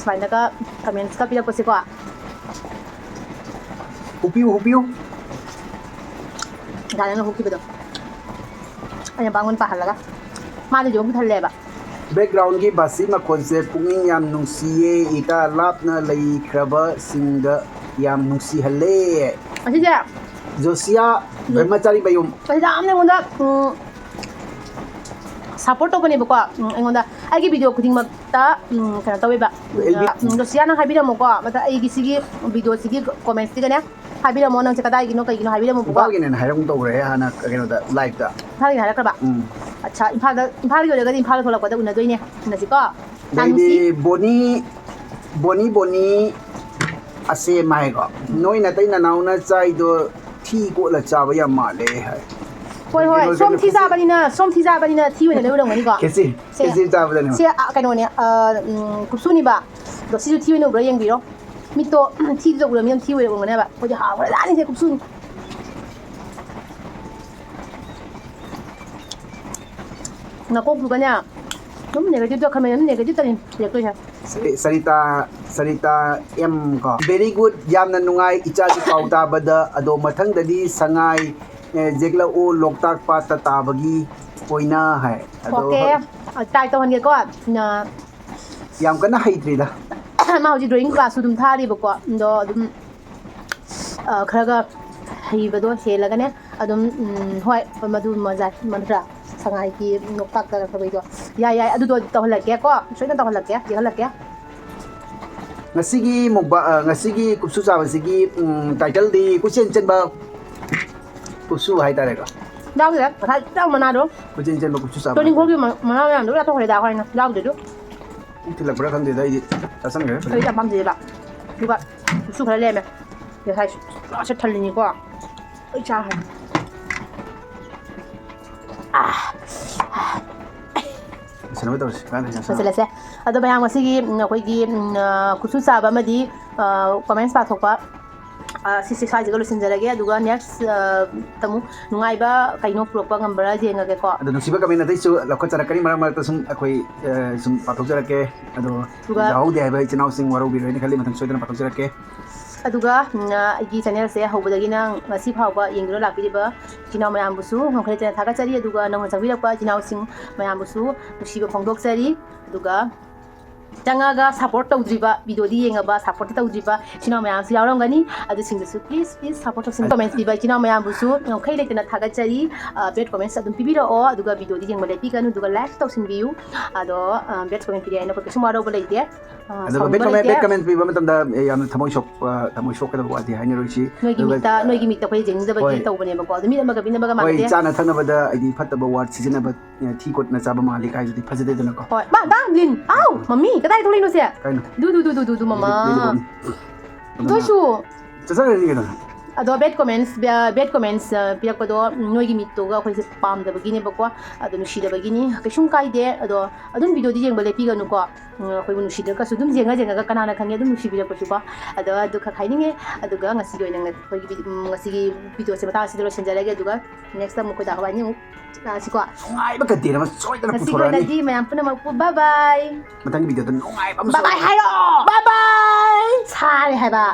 ꯁꯨꯃꯥꯏꯅꯒ commentsꯀ ꯄꯤꯔꯛꯄꯁꯦꯀꯣ꯫ ꯍꯨꯞꯄꯤꯌꯨ, ꯍꯨꯞꯄꯤꯌꯨ꯫ ꯗꯥ ꯅꯪꯅ ꯍꯨꯞꯈꯤꯕꯗꯣ ꯑꯩꯅ ꯄꯥꯡꯒꯜ ꯄꯥꯍꯜꯂꯒ ꯃꯥꯗꯤ ꯑꯗꯨꯝ ꯄꯨꯊꯜꯂꯦꯕ꯫ Backgroundꯒꯤ ꯕꯥꯁꯤ ꯃꯈꯣꯟꯁꯦ ꯄꯨꯛꯅꯤꯡ ꯌꯥꯝ ꯅꯨꯡꯁꯤꯌꯦ꯫ ꯏꯇꯥ ꯂꯥꯞꯅ ꯂꯩꯈ꯭ꯔꯕꯁꯤꯡꯗ ꯌꯥꯝ ꯅꯨꯡꯁꯤꯍꯜꯂꯦ꯫ ꯑꯁꯤꯁꯦ ꯖꯣꯁꯤꯌꯥ ꯕ꯭ꯔꯍꯃꯆꯥꯔꯤ ꯃꯌꯨꯝ꯫ ꯑꯁꯤꯗ ꯌꯥꯝꯅ ꯑꯩꯉꯣꯟꯗ, ꯎꯝ, support ꯇꯧꯕꯅꯦꯕꯀꯣ꯫ ꯎꯝ, ꯑꯩꯉꯣꯟꯗ ꯑꯩꯒꯤ video ꯈꯨꯗꯤꯡꯃꯛꯇ, ꯎꯝ, ꯀꯩꯅꯣ ꯇꯧꯋꯦꯕ꯫ ꯎꯝ, ꯑꯦꯜ ꯕꯤ꯫ ꯎꯝ, ꯖꯣꯁꯤꯌꯥꯅ ꯍꯥꯏꯕꯤꯔꯝꯃꯣꯀꯣ, ꯃꯊꯛ ꯑꯩꯒꯤ ꯁꯤꯒꯤ videoꯁꯤꯒꯤ commentsꯇꯒꯅꯦ ꯍꯥꯏꯕꯤꯔꯝꯃꯣ꯫ ꯅꯪꯁꯦ ꯀꯗꯥꯏꯒꯤꯅꯣ, ꯀꯩꯒꯤꯅꯣ ꯍꯥꯏꯕꯤꯔꯝꯃꯣꯕꯀꯣ꯫ ꯏꯝꯐꯥꯜꯒꯤꯅꯦꯅ ꯍꯥꯏꯔꯛꯀꯨꯝ ꯇꯧꯈ꯭ꯔꯦ ꯍꯥꯟꯅ ꯀꯩꯅꯣꯗ, liveꯇ꯫ ꯏꯝꯐꯥꯜꯒꯤꯅꯦ ꯍꯥꯏꯔꯛꯈ꯭ꯔꯕ? ꯎꯝ꯫ ꯑꯠꯁꯥ, ꯏꯝꯐꯥꯜꯗ, ꯏꯝꯐꯥꯜꯒꯤ ꯑꯣꯏꯔꯒꯗꯤ ꯏꯝꯐꯥꯜꯗ ꯊꯣꯛꯂꯛꯄꯗ ꯎꯅꯗꯣꯏꯅꯦ꯫ ꯎꯅꯁꯤꯀꯣ꯫ ꯌꯥꯝ ꯑꯗꯩꯗꯤ ꯅꯨꯡꯁꯤ꯫ ꯕꯣꯅꯤ, ꯕꯣꯅꯤ ꯕꯣꯅꯤ ꯑꯁꯦꯝ ꯍꯥꯏꯀꯣ, ꯅꯣꯏ ꯅꯇꯩ ꯅꯅꯥꯎꯅ ꯆꯥꯏꯗꯣ ꯊꯤ ꯀꯣꯠꯂ ꯆꯥꯕ ꯌꯥꯝ ꯃꯥꯜꯂꯦ ꯍꯥꯏ꯫ ꯍꯣꯏ ꯍꯣꯏ, ꯁꯣꯝ ꯊꯤ ꯆꯥꯕꯅꯤꯅ, ꯁꯣꯝ ꯊꯤ ꯆꯥꯕꯅꯤꯅ ꯊꯤ ꯑꯣꯏꯅ ꯂꯣꯏ ꯎꯔꯝꯒꯅꯤꯀꯣ꯫ ꯈꯦꯆꯤ, ꯁꯦ, ꯈꯦꯆꯤ ꯆꯥꯕꯗꯅꯦ꯫ ꯁꯦ, ꯑ, ꯀꯩꯅꯣꯅꯦ, ꯑ, ꯎꯝ, ꯀꯨꯞꯁꯨꯅꯤꯕ꯫ ꯑꯗꯣ ꯁꯤꯁꯨ ꯊꯤ ꯑꯣꯏꯅ ꯎꯕ꯭ꯔꯥ ꯌꯦꯡꯕꯤꯔꯣ꯫ ꯃꯤꯠꯇꯣ ꯊꯤꯗꯨꯗ ꯎꯔꯃꯤꯅ ꯊꯤ ꯑꯣꯏꯅ ꯎꯔꯝꯒꯅꯦꯕ꯫ ꯑꯩꯈꯣꯏꯗꯤ ꯍꯥꯎꯈ꯭ꯔꯖꯥꯠꯅꯤꯁꯦ ꯀꯨꯞꯁꯨꯅꯤ꯫ ꯅꯀꯣꯛꯇꯨꯒꯅꯦ ꯑꯗꯨꯝ negative ꯈꯟꯕꯅꯦ, ꯑꯗꯨꯝ negative ꯇꯅꯤ ꯂꯦꯞꯇꯣꯏꯁꯦ꯫ ꯁꯔꯤ-, ꯁꯔꯤꯇꯥ, ꯁꯔꯤꯇꯥ ꯑꯦꯝ ꯀꯣ꯫ Very good, ꯌꯥꯝꯅ ꯅꯨꯡꯉꯥꯏ ꯏꯆꯥꯒꯤ ꯄꯥꯎ ꯇꯥꯕꯗ꯫ ꯑꯗꯣ ꯃꯊꯪꯗꯗꯤ ꯁꯉꯥꯏ, ꯑꯦ, ꯌꯦꯛꯂꯛꯎ ꯂꯣꯛꯇꯥꯛ ꯄꯥꯠꯇ ꯇꯥꯕꯒꯤ ꯑꯣꯏꯅ ꯍꯥꯏ꯫ ꯑꯗꯣ Okay, try ꯇꯧꯍꯟꯒꯦꯀꯣ꯫ ꯅ-, ꯌꯥꯝ ꯀꯟꯅ ꯍꯩꯇ꯭ꯔꯤꯗ꯫ ꯃꯥ ꯍꯧꯖꯤꯛ drawing class ꯁꯨ ꯑꯗꯨꯝ ꯊꯥꯔꯤꯕꯀꯣ꯫ ꯑꯗꯣ ꯑꯗꯨꯝ, ꯑ, ꯈꯔꯒ ꯍꯩꯕꯗꯣ ꯍꯦꯜꯂꯒꯅꯦ ꯑꯗꯨꯝ, ꯎꯝ, ꯍꯣꯏ, ꯃꯗꯨ ꯃꯖꯥ-, ꯅꯠꯇ꯭ꯔꯥ? ꯁꯉꯥꯏꯒꯤ ꯂꯣꯛꯇꯥꯛꯇ ꯊꯕꯩꯗꯣ꯫ ꯌꯥꯏ, ꯌꯥꯏ, ꯑꯗꯨꯗꯣ ꯇꯧꯍꯜꯂꯛꯀꯦꯀꯣ꯫ ꯁꯣꯏꯗꯅ ꯇꯧꯍꯜꯂꯛꯀꯦ, ꯌꯦꯛꯍꯜꯂꯛꯀꯦ꯫ ꯉꯁꯤꯒꯤ ꯃꯨꯛꯕꯥ-, ꯑ, ꯉꯁꯤꯒꯤ ꯀꯨꯞꯁꯨ ꯆꯥꯕꯁꯤꯒꯤ, ꯎꯝ, title ꯗꯤ ꯀꯣꯏꯆꯦꯟ ꯆꯦꯟꯕ ꯀꯨꯞꯁꯨ ꯍꯥꯏꯇꯥꯔꯦꯀꯣ꯫ ꯌꯥꯎꯗꯦ, ꯉꯁꯥꯏ ꯆꯞ ꯃꯥꯟꯅꯗ꯭ꯔꯣ? ꯀꯣꯏꯆꯦꯟ ꯆꯦꯟꯕ ꯀꯨꯞꯁꯨ ꯆꯥꯕ ꯇꯣꯅꯤꯡꯈꯣꯛꯀꯤ ꯍꯥꯏꯇꯥꯔꯦ꯫ ꯃ-, ꯃꯅꯥ ꯃꯌꯥꯝꯗꯣ ꯂꯣꯏ ꯆꯥꯊꯣꯛꯈ꯭ꯔꯦꯗ ꯑꯩꯈꯣꯏꯅ꯫ ꯌꯥꯎꯗꯦ ꯑꯗꯨ꯫ ꯄꯨꯛ ꯊꯤꯜꯂꯛꯄ꯭ꯔꯥ ꯈꯪꯗꯦꯗ, ꯑꯩꯗꯤ ꯆꯥꯁꯟꯈ꯭ꯔꯦ ꯐꯖꯅ꯫ ꯑꯩ ꯌꯥꯝ ꯄꯥꯝꯖꯩꯌꯦꯕ꯫ ꯑꯗꯨꯒ ꯀꯨꯞꯁꯨ ꯈꯔ ꯂꯩꯔꯝꯃꯦ꯫ ꯉꯁꯥꯏ ꯄꯨꯔꯥ ꯁꯦꯠ ꯊꯜꯂꯤꯅꯤꯀꯣ꯫ ꯑꯩ ꯆꯥꯈ꯭ꯔꯦ꯫ ꯂꯣꯏꯁꯤꯟꯅꯕ ꯇꯧꯔꯁꯤ, ꯀꯥꯟꯗꯦ, ꯆꯥꯁꯟꯅꯕ꯫ ꯂꯣꯏꯁꯤꯜꯂꯁꯦ꯫ ꯑꯗꯣ ꯃꯌꯥꯝ ꯉꯁꯤꯒꯤ, ꯎꯝ, ꯑꯩꯈꯣꯏꯒꯤ, ꯎꯝ, ꯑ, ꯀꯨꯞꯁꯨ ꯆꯥꯕ ꯑꯃꯗꯤ, ꯑ, comments ꯄꯥꯊꯣꯛꯄ, ꯑ, ꯁꯤꯁꯦ ꯁ꯭ꯋꯥꯏꯁꯤꯒ ꯂꯣꯏꯁꯤꯟꯖꯔꯒꯦ꯫ ꯑꯗꯨꯒ next, ꯑ, ꯇꯃꯨꯛ ꯅꯨꯡꯉꯥꯏꯕ ꯀꯩꯅꯣ ꯄꯨꯔꯛꯄ ꯉꯝꯕ꯭ꯔꯥ ꯌꯦꯡꯉꯒꯦꯀꯣ꯫ ꯑꯗꯣ ꯅꯨꯡꯁꯤꯕ comment ꯑꯇꯩꯁꯨ ꯂꯧꯈꯠꯆꯔꯛꯀꯅꯤ, ꯃꯔꯛ ꯃꯔꯛꯇ ꯁꯨꯝ ꯑꯩꯈꯣꯏ, ꯑ, ꯁꯨꯝ ꯄꯥꯊꯣꯛꯆꯔꯛꯀꯦ꯫ ꯑꯗꯣ ꯑꯗꯨꯒ ꯌꯥꯍꯧꯗꯦ ꯍꯥꯏꯕ ꯏꯆꯤꯟ ꯏꯅꯥꯎꯁꯤꯡ ꯋꯥꯔꯧꯕꯤꯔꯣꯏꯅ ꯈꯜꯂꯤ, ꯃꯊꯪ ꯁꯣꯏꯗꯅ ꯄꯥꯊꯣꯛꯆꯔꯛꯀꯦ꯫ ꯑꯗꯨꯒ, ꯎꯝ, ꯑ, ꯑꯩꯒꯤ channel ꯁꯦ ꯍꯧꯕꯗꯒꯤꯅ ꯉꯁꯤ ꯐꯥꯎꯕ ꯌꯦꯡꯗꯨꯅ ꯂꯥꯛꯄꯤꯔꯤꯕ ꯏꯆꯤꯟ ꯏꯅꯥꯎ ꯃꯌꯥꯝꯕꯨꯁꯨ ꯉꯝꯈꯩ ꯂꯩꯇꯅ ꯊꯥꯒꯠꯆꯔꯤ꯫ ꯑꯗꯨꯒ ꯅꯧꯅ ꯆꯪꯕꯤꯔꯛꯄ ꯏꯆꯤꯟ ꯏꯅꯥꯎꯁꯤꯡ ꯃꯌꯥꯝꯕꯨꯁꯨ ꯅꯨꯡꯁꯤꯕ ꯐꯣꯡꯗꯣꯛꯆꯔꯤ꯫ ꯑꯗꯨꯒ ꯆꯪꯉꯒ support ꯇꯧꯗ꯭ꯔꯤꯕ, video ꯗꯤ ꯌꯦꯡꯉꯕ support ꯇꯤ ꯇꯧꯗ꯭ꯔꯤꯕ ꯏꯆꯤꯟ ꯏꯅꯥꯎ ꯃꯌꯥꯝꯁꯨ ꯌꯥꯎꯔꯝꯒꯅꯤ꯫ ꯑꯗꯨꯁꯤꯡꯗꯨꯁꯨ please, please support ꯇꯧꯁꯤꯟ-, comments ꯄꯤꯕ ꯏꯆꯤꯟ ꯏꯅꯥꯎ ꯃꯌꯥꯝꯕꯨꯁꯨ ꯉꯝꯈꯩ ꯂꯩꯇꯅ ꯊꯥꯒꯠꯆꯔꯤ꯫ ꯑ, bad comments ꯑꯗꯨꯝ ꯄꯤꯕꯤꯔꯛꯑꯣ꯫ ꯑꯗꯨꯒ video ꯗꯤ ꯌꯦꯡꯕ ꯂꯦꯞꯄꯤꯒꯅꯨ, ꯑꯗꯨꯒ like ꯇꯧꯁꯤꯟꯕꯤꯌꯨ꯫ ꯑꯗꯣ, ꯑ, bad comment ꯄꯤꯔꯛꯑꯦ ꯍꯥꯏꯅ ꯑꯩꯈꯣꯏ ꯀꯩꯁꯨꯝ ꯋꯥꯔꯧꯕ ꯂꯩꯇꯦ꯫ ꯑꯥ, ꯑꯗꯨꯒ bad comment bad comment ꯄꯤꯕ ꯃꯇꯝꯗ ꯑꯦ, ꯌꯥꯝꯅ ꯊꯃꯣꯏ ꯁꯣꯛꯄ ꯊꯃꯣꯏ ꯁꯣꯛꯀꯗꯕ ꯋꯥꯗꯤ ꯍꯥꯏꯅꯔꯣꯏꯁꯤ꯫ ꯅꯣꯏꯒꯤ ꯑꯗꯨꯒ ꯃꯤꯠꯇ ꯅꯣꯏꯒꯤ ꯃꯤꯠꯇ ꯑꯩꯈꯣꯏ ꯌꯦꯡꯅꯤꯡꯗꯕꯒꯤ ꯍꯣꯏ꯫ ꯇꯧꯕꯅꯦꯕꯀꯣ, ꯑꯗꯨ ꯃꯤꯠ ꯑꯃꯒ ꯃꯤꯠ ꯑꯃꯒ ꯍꯣꯏ, ꯃꯥꯟꯅꯗꯦ꯫ ꯆꯥꯅ ꯊꯛꯅꯕꯗ ꯍꯥꯏꯗꯤ ꯐꯠꯇꯕ word ꯁꯤꯖꯤꯟꯅꯕ, ꯑꯦ, ꯊꯤ ꯀꯣꯠꯅ ꯆꯥꯕ ꯃꯥꯜꯂꯤ ꯀꯥꯏꯗꯨꯗꯤ ꯐꯖꯗꯦꯗꯅꯀꯣ꯫ ꯍꯣꯏ, ꯃꯥ ꯃꯥ ꯂꯤꯟ, ꯑꯥꯎ ꯃꯃꯤ ꯀꯗꯥꯏ ꯊꯣꯛꯂꯛꯏꯅꯣ ꯁꯦ? ꯀꯩꯅꯣ? ꯗꯨ ꯗꯨ ꯗꯨ ꯗꯨ ꯗꯨ ꯗꯨ ꯃꯃꯥ꯫ ꯂꯤꯂꯤꯕꯣꯝ꯫ ꯑꯗꯨꯅ ꯊꯣꯏꯁꯨ ꯆꯠꯆꯈ꯭ꯔꯅꯤ ꯀꯩꯅꯣ꯫ ꯑꯗꯣ bad comments bad comments ꯄꯤꯔꯛꯄꯗꯣ ꯅꯣꯏꯒꯤ ꯃꯤꯠꯇꯨꯒ ꯑꯩꯈꯣꯏꯁꯦ ꯄꯥꯝꯗꯕꯒꯤꯅꯦꯕꯀꯣ꯫ ꯑꯗꯣ ꯅꯨꯡꯁꯤꯗꯕꯒꯤꯅꯤ, ꯀꯩꯁꯨꯝ ꯀꯥꯏꯗꯦ꯫ ꯑꯗꯣ ꯑꯗꯨꯝ videoꯗꯤ ꯌꯦꯡꯕ ꯂꯦꯞꯄꯤꯒꯅꯨꯀꯣ꯫ ꯎꯝ, ꯑꯩꯈꯣꯏꯕꯨ ꯅꯨꯡꯁꯤꯗ꯭ꯔꯒꯁꯨ ꯑꯗꯨꯝ ꯌꯦꯡꯉ ꯌꯦꯡꯉꯒ ꯀꯅꯥꯅ ꯈꯪꯉꯦ ꯑꯗꯨꯝ ꯅꯨꯡꯁꯤꯕꯤꯔꯛꯄꯁꯨꯀꯣ꯫ ꯑꯗꯣ ꯑꯗꯨ ꯈꯛ ꯍꯥꯏꯅꯤꯡꯉꯦ꯫ ꯑꯗꯨꯒ ꯉꯁꯤꯒꯤ ꯑꯣꯏꯅ ꯑꯩꯈꯣꯏꯒꯤ ꯚꯤ- ꯎꯝ, ꯉꯁꯤꯒꯤ videoꯁꯦ ꯃꯇꯥꯡ ꯑꯁꯤꯗ ꯂꯣꯏꯁꯤꯟꯖꯔꯒꯦ꯫ ꯑꯗꯨꯒ next ꯑꯃꯨꯛ ꯑꯩꯈꯣꯏ ꯗꯥ ꯍꯋꯥꯏꯅꯤ ꯑꯃꯨꯛ ꯂꯥꯛꯑꯁꯤꯀꯣ꯫ ꯅꯨꯡꯉꯥꯏꯕ content ꯑꯃ ꯁꯣꯏꯗꯅ ꯉꯁꯤꯒꯤ ꯄꯨꯊꯣꯔꯛꯑꯅꯤ꯫ ꯑꯣꯏꯅꯗꯤ ꯃꯌꯥꯝ ꯄꯨꯝꯅꯃꯛꯄꯨ bye bye꯫ ꯃꯊꯪꯒꯤ videoꯗ ꯅꯨꯡꯉꯥꯏꯕ ꯑꯃ Bye bye ꯍꯥꯏꯔꯣ꯫ Bye bye꯫ ꯁꯥꯔꯦ ꯍꯥꯏꯕ꯫